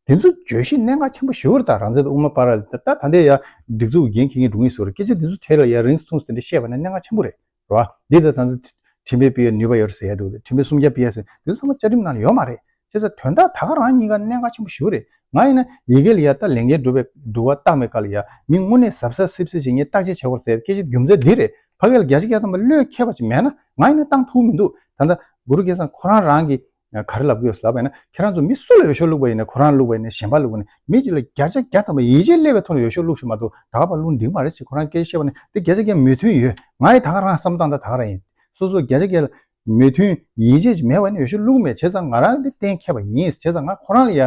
དེ་ཚོ་བརྗོད་གཞི་གནད་འགག་ཆེན་པོ་ཞིག་རེད་ད། རང་བཙན་དང་དབུ་མ་པ་ར་ལ་ད་ད་ལྟའི་ཡ་སྒྲིག་འཛུགས་འགན་འཁྱེར་མཁན་དྲུང་ཡིག་ཚོ་རེད། སྐད་ཆ་དེ་ཚོ་ཐད་ལ་ཡ་རིང་ཐུང་དེ་འདྲ་བཤད་པ་ནི་གནད་འགག་ཆེན་པོ་རེད། རེད་བ། འདི་ད་ད་ལྟ་ཁྲིམས་དཔོན་སྤེལ་ཡ་ནུས་པ་ཡོད་རེད་ཟེར་ཡ་འདུག་ཁྲིམས་དཔོན་སུམ་བརྒྱ་སྤེལ་ཡ་ཟེར་དེ་ཚོ་ཚང་མ་བཅའ་ཁྲིམས་ནང་ལ་ཡོད་མ་རེད། བྱས་ཙང་དོན་དག་ད་ག་རང་གཉིས་ཀ་གནད་འགག་ཆེན་པོ་ཞིག་རེད། ང་ཡིན་ན་ཡི་གེ་ལ་ཡ་ད་ལས་འགན་སྒྲུབ་པའི་སྒྲུབ་པ་བཏང་བའི་སྐབས་ལ་ཡ་མི་དངོས་གནས་གཟབ་གཟབ་སིབ་སིབ་བྱེད་མཁན་བརྟག་དཔྱད་བྱེད་དགོས་ཟེར་སྐད་ཆ་རྒྱུ་མཚན་འདི་རེད། ཕ་གི་ལ་བརྒྱ་ཆ་བརྒྱ་ཐམ་པ་བློས་འཁེལ་བ་ཅིག་མེད་ན་ང་ཡིན་ན་བཏང་ཐུབ་མི་འདུག་ད་ལྟ་གུ་རུ་སྐལ་བཟང་ཁོ་རང་རང་གི་ག་རེ་ལབ་ཀྱི་ཡོད་ལབ་པ་ཡིན་ན། ཁྱེད་རང་ཚོ་མི་སུ་ལ་འོས་ཤོག་བླུགས་པ་ཡིན་ན། ཁོ་རང་བླུགས་པ་ཡིན་ན། གཞན་པ་བླུགས་པ་ཡིན་ན། མི་གཅིག་ལ་བརྒྱ་ཆ་བརྒྱ་ཐམ་པ་ཡིད་ཆེས་སླེབས་པའི་ཐོག་ནས་འོས་ཤོག་བླུགས་ཤིག་མ་གཏོགས། ད་ག་པར་བླུགས་འགྲིག་མ་རེད་ཟེར་ཁོ་རང་སྐད་ཆ་བཤད་པ་ནི། དེ་བརྒྱ་ཆ་བརྒྱ་མོས་མཐུན་ཡོད། ང་ཡི་ད་ག་རང་བསམ་བློ་བཏང་སྟངས་ད་ག་རང་ཡིན། སོ་སོ་བརྒྱ་ཆ་བརྒྱ་ལ་མོས་མཐུན་ཡིད་ཆེས་ཅིག་མེད་པ་ནི་འོས་ཤོག་བླུགས་མེད། བྱས་ཙང་ང་རང་འདི་གཏན་འཁེལ་བ་ཡིན། བྱས་ཙང་ང་ཁོ་རང་ལ་ཡ་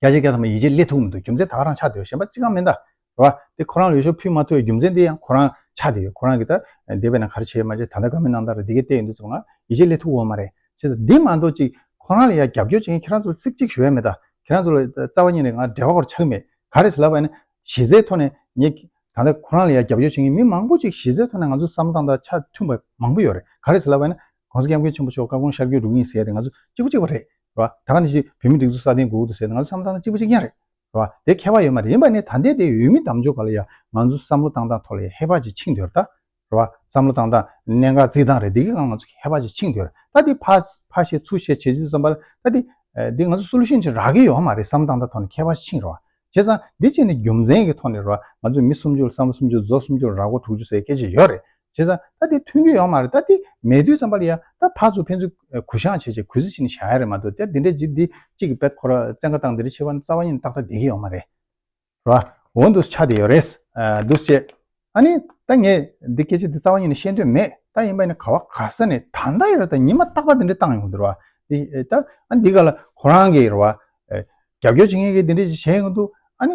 བརྒྱ་ཆ་བརྒྱ་ཐམ་པ་ཡིད་ཆེས་སླེབས་ཐུབ་མི་འདུག། རྒྱུ་མཚན་ད་ག་རང་ཆགས་བསྡད་ཡོད། གཞན་པ་ཅི་གང་མིན་ད། རེད་བ། དེ་ཁོ་རང་ལ་འོས་ཤོག་ཕུལ་མ་ཐུབ་པའི་རྒྱུ་མཚན་དེ་ཡང་ཁོ་རང་ཆགས་བསྡད་ཡོད། ཁོ་རང་གིས་ད་འདས་པའི་ནང་ག་རེ་བྱས་མ་བྱས། ད་ལྟ་བཀའ་མོལ་གནང་སྟངས་རེད། འདི་གས་བལྟས་ཡོང་དུས་ཙམ་ང་ཡིད་ཆེས་སླེབས་ཐུབ་ཡོད་མ་རེད། བྱས་ཙང་འདི་མ་གཏོགས་ཅིག་ཁོ་རང་ལ་ཡ་རྒྱབ་སྐྱོར་བྱེད་མཁན་ཁྱེད་རང་ཚོ་ལ་ཚིག་གཅིག་ཞུ་ཡ་མེད་ད། ཁྱེད་རང་ཚོ་ལ་རྩ་བ་ཉིད་ནས་ང་འབྲེལ་བ་སྐོར་ཆགས་མེད། ག་རེ་ཟེར་ལབ་པ་ཡིན་ན། གཞི་རྩའི་ཐོག་ནས་ངས་ད་ལྟ་ཁོ་རང་ལ་ཡ་རྒྱབ་སྐྱོར་བྱེད་མཁན་མི་མང་པོ་ཅིག་གཞི་རྩའི་ཐོག་ནས་ང་ཚོ་བསམ་བློ་བཏང་སྟངས་ཆ་མཐུན་པ་མང་པོ་ཡོད་རེད། ག་རེ་ཟེར་ལབ་པ་ཡིན་ན། ༸གོང་ས་༸སྐྱབས་མགོན་ཆེན་པོ་མཆོག་བཀའ་དགོངས་ཤར་བསྐྱོད་འགྲོ་གི་ཡིན་ཟེར་ཡ་དེ་ང་ཚོ་གཅིག་པ་གཅིག་པ་རེད། རེད་བ། ད་ག་ནང་བཞིན་བོད་མིའི་སྒྲིག་འཛུགས་སྲ་བརྟན་དགོས་ཀྱི་འདུག་ཟེར་ཡ་དེ་ང་ཚོ་བསམ་བློ་བཏང་སྟངས་གཅིག་པ་གཅིག་རྐྱང་རེད། རེད་བ། དེ་ཁྱད་པར་ཡོད་མ་རེད། ཡིན་པ་ནི་ད་ལྟའི་དེ་འོས་མི་དམ་ཆོས་སྒང་ལ་ཡ་ང་ཚོ་བསམ་བློ་བཏང་སྟངས་ཐོག་ལ་ཡ་ཧེ་བག་ཅིག་ཕྱིན་བསྡད་ཡོད་རེད་ད། རེད་བ། བསམ་བློ་བཏང་སྟངས་གནད་འགག་བརྩི་སྟངས་རེད། འདི་གི་སྒང་ང་ཚོ་ཧེ་བག་ཅིག་ཕྱིན་བསྡད་ཡོད་རེད། ད་འདི་ཕར་ཕར་བཤད་ཚུར་བཤད་བྱེད་དུས་ཙམ་པ་ལ་ད་འདི་ཨ་འདི་ང་ཚོ་སོ་ལུ་ཤན་ཅིག་རག་གི་ཡོད་མ་རེད། བསམ་བློ་བཏང་སྟངས་ཐོག་ནས་ཁྱད་པར་ཕྱིན་རེད་བ། བྱས་ཙང་འདི་བྱས་ནས་རྒྱུ་མཚན་གྱི་ཐོག་ནས་རེད་བ། ང་ཚོ་མི་སུམ་ཅུ་ལ་བསམ་བློ་སུམ་ཅུ་རྫོགས་སུམ་ཅུ་རགས་པ་དྲུག་ཅུ་ཟེར་སྐད་ཆ་ཡོད་རེད། བྱས་ཙང་ད་འདི་མཐུན་གྱི་ཡོད་མ་རེད། ད་འདི་མེད་དུས་ཙམ་པ་ལ་ཡ་ད་ཕར་ཚུར་ཕན་ཚུན་གུ་བཤངས་བྱས་བྱས་གུས་བརྩི་བྱས་ནས་བཞག་ཡ་རེད་མ་གཏོགས། ད་འདི་འདྲ་ཅིག་འདི་གཅིག་གི་དཔེ་ཁོ་ར་བཙན་བཀའ་བཏང་འདི་འདྲ་བྱས་པ་ནི་རྩ་བ་ཉིད་ནས་ཏག་ཏག་བསྡད་ཀྱི་ཡོད་མ་རེད། རེད་བ། འོ་འདུག་ཆགས་བསྡད་ཡོད་རེད། ཨ་འདུག་བྱས། ཨ་ནི་ད་ངས་འདི་སྐད་ཆ་འདི་རྩ་བ་ཉིད་ནས་བཤད་འདོད་མེད། ད་ཡིན་པ་ནི་ག་བ་ག་ས་ནས་ད་ལྟ་ཡར་ད་ཉི་མ་རྟག་པར་འདི་འདྲ་བཏང་ཡོང་འདུག་རེད་བ། འདི་ད་ཨ་འདི་ག་ལ་ཁོ་རང་གིས་རེད་བ། ཨེ་རྒྱབ་སྐྱོར་བྱེད་མཁན་གྱིས་འདི་འདྲ་ཞིག་བྱས་ཡོང་འདུག། ཨ་ནི་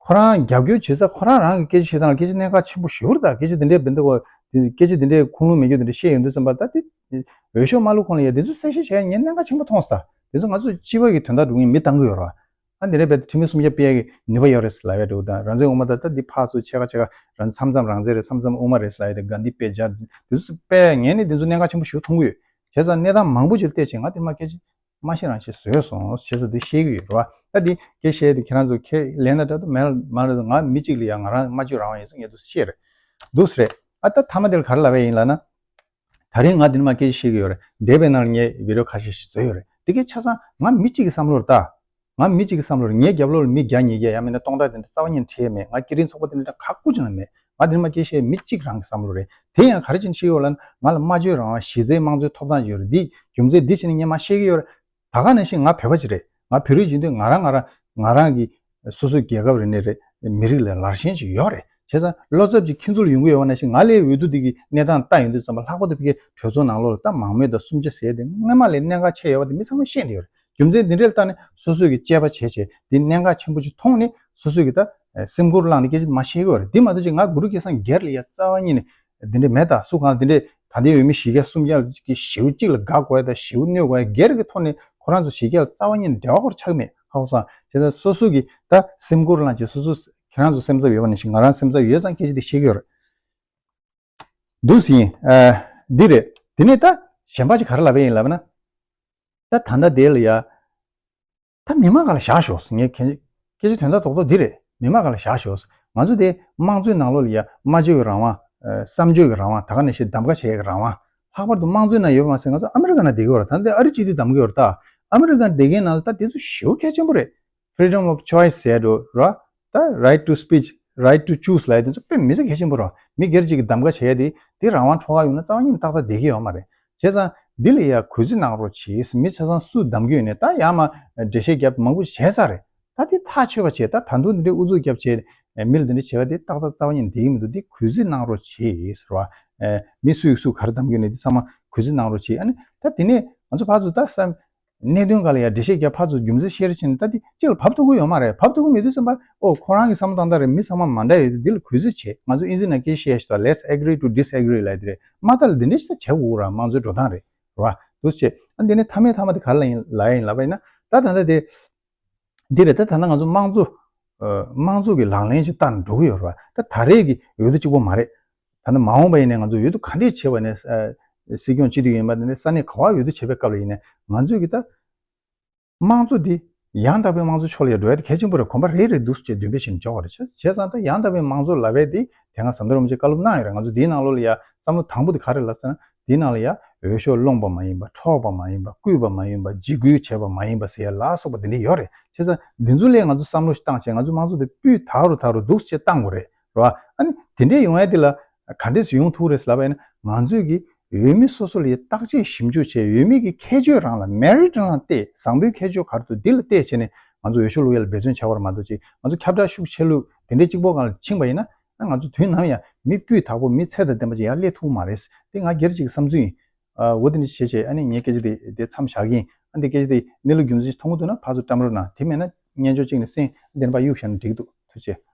ཁོ་རང་རྒྱབ་སྐྱོར་བྱེད་ས་ཁོ་རང་རང་གི་སྐད་ཆ་བཤད་སྟངས་ལ་སྐད་ཆ་གནད་འགག་ཆེན་པོ་ཞེ་པོ་རེད་ད། སྐད་ཆ་འདི་འདྲའི་བེ་འདི་གོ་སྐད་ཆ་འདི་འདྲའི་ཁུངས་ལུང་མེད་རྒྱུ་འདི་འདྲ་བཤད་ཡོང་དུས་ཙམ་པ། ད་འདི་འོས་ཤོག་མ་བླུགས་གོང་ལ་ཡ་འདི་ཚོ་གསལ་བཤད་བྱས་ཡ་ངས་གནད་འགག་ཆེན་པོ་མཐོང་སོང་ད། འདི་ཚོ་ང་ཚོ་སྤྱི་པ་གི་དོན་དག་སྒྲུབ་མཁན་མི་བཏང་གི་ཡོད་རེད་བ། ཨ་འདི་འདྲ་བས་འཐུས་མི་སུམ་བརྒྱ་སྤེལ་ཡག་གི་ནུས་པ་ཡོད་རེད་ལབ་ཡ་འདྲ་བོ་དང་། རང་བཙན་དབུ་མ་ད་ལྟ་འདི་ཕར་ཚུར་ཕྱེད་ཀ་ཕྱེད་ཀ་རང་མཚམས་མཚམས་རང་བཙན་རེད། མཚམས་མཚམས་དབུ་མ་རེད་ལབ་ཡ་དེ་ག་འདི་དཔེ་སྦྱར་འདི་ཚོ་དཔེ་ངས་ནི་འདི་ཚོ་གནད་འགག་ཆེན་པོ་ཞིག་མཐོང་གི་ཡོད། བྱས་ཙང་གནས་སྟངས་མང་པོ་ཞིག་བལྟས་བྱས་ང་དེ་མ་སྐད་ཆ་མ་བཤད་རང་བཤད་བཟོས་སོང་། བྱས་ཙང་འདི་བཤད་གི་ཡོད་རེད་བ། ད་འདི་སྐད་བཤད་དེ་ཁྱེད་རང་ཚོ་ཁས་ལེན་ན་འདྲ་འདུག་མེད་ན་མ་འདྲ་འདུག། ང་མི་གཅིག་ལ་ཡ་ང་རང་སྨྲ་བརྗོད་རང་དབང་ཡོད་ཚུལ་ངས་འདུག་བཤད་རེད། འདུག་སེ་རེད། ཨ་ད་མཐའ་མ་དེ་ལ་ག་རེ་ལབ་ཡ་ཡིན་ལབ་ན། ད་རིང་ང་འདི་ནས་མར་སྐད་ཆ་བཤད་ཀྱི་ཡོད་རེད། འདས་པའི་ནང་ལ་ངས་བི་ཌི་ཡོ་ཁ་ཤས་ཤིག་བཟོས་ཡོད་རེད། འདི་གའི་ཆ་ཚང་ང་མི་གཅིག་གི་བསམ་བློ་རེད་ད། ང་མི་གཅིག་གི་བསམ་བློ་རེད། ངའི་རྒྱབ་ལོགས་ལ་མི་བརྒྱ་ཉིས་བརྒྱ་ཡང་མིན་ན་སྟོང་ཕྲག་དེ་འདྲ་རྩ་བ་ཉིད་ནས་ཁྲལ་མེད། ང་སྐད་འཕྲིན་ཚོགས་པ་དེ་འདྲ་ག་ཀུ་ཅི་ན་མེད། ང་འདི་ནས་མར་སྐད་ཆ་བཤད་མི་གཅིག་རང་གི་བསམ་བློ་རེད། དེ་ཡང་ག་རེ་བྱས་ནས་བཤད་ཡོད་ལབ་ན། ང་ལ་སྨྲ་བརྗོད་རང་དབང་གཞི་རྩའི་དམངས་གཙོའི་ཐོབ་ཐང་ཡོད་རེད། འདི་རྒྱུ་མཚན་འདི་བྱས་ནས་ངས་མར་བཤད་ཀྱི་ཡོད་རེད། ད་ག་ནང་བཞིན་ང་བོད་པ་ཅིག་རེད། ང་བོད་རིགས་ཡིན་དུས་ང་རང་ང་རང་ང་རང་གི་སོ་སོའི་རྒྱལ་ཁབ་རེ་ནས་རེད། མི་རིགས་ལ་ལར་ཞེན་ཅིག་ཡོད་རེད། བྱས་ཙང་བློ་འཚབ་ཅིག་ཁྱེད་ཚོ་ལ་ཡོང་གི་ཡོད་པ་ནང་བཞིན་ང་ལའི་འོས་བསྡུ་འདི་གི་གནས་སྟངས་ལྟ་ཡོང་དུས་ཙམ་པ་ལྷག་པར་དུ་ཕ་གིའི་གྲོས་ཚོགས་ནང་ལོགས་ལ་ད་མང་མོས་དང་གསུམ་ཆ་ཟེར་ཡ་དེ་སྔོན་མ་ལས་གནད་འགག་ཆེ་ཡོད་པ་དེ་མི་ཚང་མས་ཤེས་བསྡད་ཡོད་རེད། རྒྱུ་མཚན་འདི་འདྲའི་ལ་བལྟས་ནས་སོ་སོས་ཀྱི་དཔྱད་པ་བྱས་བྱས་འདི་གནད་འགག་ཆེན་པོ་ཅིག་མཐོང་ནས་སོ་སོས་ཀྱི་ད་སེམས་ཁུར་བླངས་ནས་སྐད་ཆ་མར་བཤད་ཀྱི་ཡོད་རེད། འདི་མ་གཏོགས་ཅིག་ང་གུ་རུ་སྐལ་བཟང་སྒེར་ལ་ཡ་རྩ་བ་ཉིད་ནས་འདི་འདྲ་མེད་ད། སུ་གང་ལ་འདི་འདྲའི་ད་ལྟའི་འོས་མི་བཞི་བརྒྱ་སུམ་བརྒྱ་ལ་ཅིག་གི་ཞེ་པོ་གཅིག་ལ་དགའ་དགོས་ཡ་དང་ཞེ་པོ་གནོད་དགོས་ཡ་སྒེར་གྱི་ཐོག་ནས་ཁོ་རང་ཚོ་བཞི་བརྒྱ་ལ་རྩ་བ་ཉིད་ནས་འབྲེལ་བ་ཁོ་རང་ཆགས་མེད། ཧ་གོ་སོང་། དེ་ལྟར་སོ་སོ་གི་ད་སེམས་ཁུར་བླངས་བྱས་སོ་སོ་ཁྱེད་རང་ཚོ་སེམས་འཚབ་ཡོད་པ་ནང་བཞིན་ང་རང་སེམས་འཚབ་ཡོད་ཙང་སྐད་ཆ་འདི་བཤད་ཀྱི་ཡོད་རེད། འདུག་སེ་ཡིན། ཨ་འདི་རེད། དེ་ནས་ད་གཞན་པ་ཅིག་ག་རེ་ལབ་པ་ཡིན་ལབ་ན། ད་ད་ལྟ་དེ་ལ་ཡ། ད་མི་མང་སྒང་ལ་བཞག་ཤོག་ཟེར། ངས་ཁྱེད་སྐད་ཆ་དོན་དག་རྡོག་རྡོག་འདི་རེད། མི་མང་སྒང་ལ་བཞག་ཤོག་ཟེར། ང་ཚོ་དེ་དམངས་གཙོའི་ནང་ལོགས་ལ་ཡ་སྨྲ་བརྗོད་ཀྱི་རང་དབང་། ཨ་བསམ་བརྗོད་ཀྱི་རང་དབང་། ད་ག་ནང་བཞིན་གདམ་ག་བྱེད་ཡག་གི་རང་དབང་། ལྷག་པར་དུ་དམངས་གཙོའི་ནང་ཡོད་པ་མ་ཟད་ང་ཚོ་ཨ་མི་རི་ཀ་ནང་བསྡད་ཀྱི་ཡོད་རེད། ད་ལྟ་ཨ་རི་སྤྱི་འཐུས་བདམས་ཀྱི་ཡོད་རེད་ད། ཨ་མི་རི་ཀ་ནང་བསྡད་མཁན་ནང་ལ་ད་དེ་ཚོ་ཞེ་པོ་གལ་ཆེན་པོ་རེད། Freedom of choice ཟེར་འགྲོ་ར། ད་right to speech, right to choose ལབ་ཡ་དེ་ཚོ་དཔེ་མི་སྲིད་གལ་ཆེན་པོ་རེད། མི་སྒེར་གཅིག་གི་གདམ་ག་བྱེད་ཡ་དེ་དེ་རང་དབང་འཕྲོག་ག་ཡོང་ན་རྩ་བ་ཉིད་ནས་ཏག་ཏག་བསྡད་ཀྱི་ཡོད་མ་རེད། བྱས་ཙང་འདི་ལ་ཡ་གུས་བརྩི་གནང་རོགས་གྱིས། མི་ཆ་ཚང་སུ་གདམ་གྱི་ཡོད་ནས་ད་ཡར་མར་འགྲེལ་བཤད་རྒྱབ་མང་པོ་བྱས་ཚར་རེད། ད་དེ་ཐག་ཆོད་པ་བྱས། ད་ད་དུང་འདི་འདྲའི་ཨུ་ཚུགས་རྒྱབ་བྱས་མི་ལ་འདི་འདྲ་བྱས་པ་དེ་ཏག་ཏག་རྩ་བ་ཉིད་ནས་བསྡད་ཀྱི་མི་འདུག། དེ་གུས་བརྩི་གནང་རོགས་གྱིས་ཟེར་བ། མི་སུ་ཡིས་སུ་ག་རེ་གདམ་གྱི་ཡོད་ནས་དེ་ཚང་མ་གུས་བརྩི་གནང་རོགས་གྱིས། ཨ་ནི་ད་དེ་ནས་ང་ཚོ་ཕར་ཚུར་ད་བསམ། གནད་དོན་སྒང་ལ་ཡ་འགྲེལ་བཤད་རྒྱབ། ཕར་ཚུར་རྒྱུ་མཚན་བཤད་རེས་བྱས་ནས་ད་འདི་གཅིག་ལ་བབས་ཐུབ་ཀྱི་ཡོད་མ་རེད། བབས་ཐུབ་ཀྱི་མེད་དུས་ཙམ་པ་ཨོ་ཁོ་རང་གི་བསམ་བློ་བཏང་སྟངས་རེད། མི་ཚང་མ་མ་འདྲ་ཡོད་དུས་འདི་ལ་གུས་བརྩི་བྱེད། ང་ཚོ་ཨིན་ཇི་ནང་སྐད་བཤད་ཤིག་ད། Let's agree to disagree ལབ་ཡ་དེ་རེད། མ་མཐའ་ལ་འདི་འདྲ་ཞིག་ད་བྱེད་དགོས་ར། དམངས་གཙོའི་འགྲོ་སྟངས་རེད། རེད་བ། འདུག་སེ་བྱས། ཨ་འདི་ནས་མཐའ་མའི་མཐའ་མ་དེ་ག་རེ་ལབ་ཡིན་ལབ་ཡིན་ལབ་པ་ཡིན་ན། ད་ད་ལྟ་དེ་འདི་རེད། ད་ད་ལྟ་ང་ཚོ་དམངས་གཙོ། ཨ་དམངས་གཙོ་གི་ལག་ལེན་ཞིག་བསྟར་ནས་འགྲོ་གི་ཡོད་རེད་བ། ད་ད་རེས་ཀྱི་འོས་བསྡུ་གཅིག་པོ་མ་རེད། ད་ནི་མ་འོངས་པ་ཡིན་ནའི་ང་ཚོ་འོས་བསྡུ་ག་འདྲས་བྱས་པ་ནས་ཨ་སྲིད་སྐྱོང་སྤྱི་འཐུས་ཡིན་པ་དེ་འདྲ་ས་གནས་ག་བ་འོས་བསྡུ་བྱེད་པའི་སྐབས་ལ་ཡིན་ནའི་ང་ཚོས་ཀྱི་ད་དམངས་གཙོ་འདི་ཡང་དག་པའི་དམངས་གཙོ་ཕྱོགས་ལ་ཡ་འགྲོ་ཡ་དེ་གལ་ཆེན་པོ་རེད། གོམ་པ་རེ་རེ་འདུག་སེ་བྱས་འདོན་སྤེལ་བྱས་ནས་འཇོག་པ་རེད། བྱས་བྱས་ཙང་ད་ཡང་དག་པའི་དམངས་གཙོ་ལབ་པ་དེ་དེ་སྔ་ཟམ་གདོང་རིན་པོ་ཆེས་བཀའ་སློབ་གནང་ཡོད་རེད། ང་ཚོ་འདིའི་ནང་ལོགས་ལ་ཡ་བསམ་བློ་དང་པོ་དེ་ག་རེ་ལབ་ཟེར་ན། འདིའི་ནང་ལ་ཡ་འོས་ཤོག་སློང་པ་མ་ཡིན་པ། འཕྲོག་པ་མ་ཡིན་པ། བརྐུས་པ་མ་ཡིན་པ། འཇིགས་སྐུལ་བྱས་པ་མ་ཡིན་པ་ཟེར་ཡ་ལ་སོགས་པ་འདི་འདྲ་ཡོད་རེད། བྱས་ཙང་འདི་ཚོ་ལ་ང་ཚོ་བསམ་བློ་ཞིག་བཏང་བྱས་ང་ཚོ་དམངས་གཙོ་དེ་སྤུས་དག་རུ་དག་རུ་འདུག་སེ་བཏང་དགོས་རེད། རེད་བ། ཨ་ནི་དེ་འདྲས་ཡོང་ཡ་དེ་ལ་ག་འདྲས་སེ་ཡོང་ཐུབ་རེད་ཟེར་ལབ་པ་ཡིན་ན། ང་ཚོས་ཀྱི་ འོས་མི་སོ་སོ་ལ་བརྟག་དཔྱད་ཞིབ་འཇུག་བྱས། འོས་མི་གི་ཁྱད་ཆོས་རང་ལ་མེ་རིཊ་རང་ལ་བལྟས། བཟང་པོའི་ཁྱད་ཆོས་ག་རེ་འདུག་འདི་ལ་བལྟས་བྱས་ནས་ང་ཚོ་འོས་ཤོག་བླུག་ཡ་ལ་འབད་བརྩོན་བྱ་དགོས་རེད་མ་གཏོགས། ཅིག་ང་ཚོ་ཁྱབ་བསྒྲགས་ཤུགས་ཆེ་ལུགས་དེ་འདྲའི་གཅིག་པོ་སྒང་ལ་ཕྱིན་པ་ཡིན་ན། ང་ཚོ་དུས་ནམ་ཡང་མི་སྤུས་དག་པོ་མི་ཚད་དང་ལྡན་པ་ཅིག་ཡར་སླེབས་ཐུབ་ཀྱི་མ་རེད། དེ་ང་སྒེར་གཅིག་གི་བསམ་ཚུལ་ཡིན། ཨ། འོ་དེ་འདྲ་བྱས་བྱས། ཨ་ནི་ངས་སྐད་ཆ་དེ་དེ་མཚམས་བཞག་གི་ཡིན། ཨ། འདི་སྐད་ཆ་དེ་གནས་ལུགས་རྒྱུ་མཚན་ཞིག་མཐོང་གི་འདུག་ན་ཕར་ཚུར་བཀྲམ་རོགས་གནང་། དེ་མེད་ན་སྙན་ཅོར་གཅིག་ནས་གསན། ཨ། འདི་ནས་ཕར་གཡུག་བཞག་ན་འགྲིག་གི་འདུག་ཐུགས་རྗེ་ཆེ།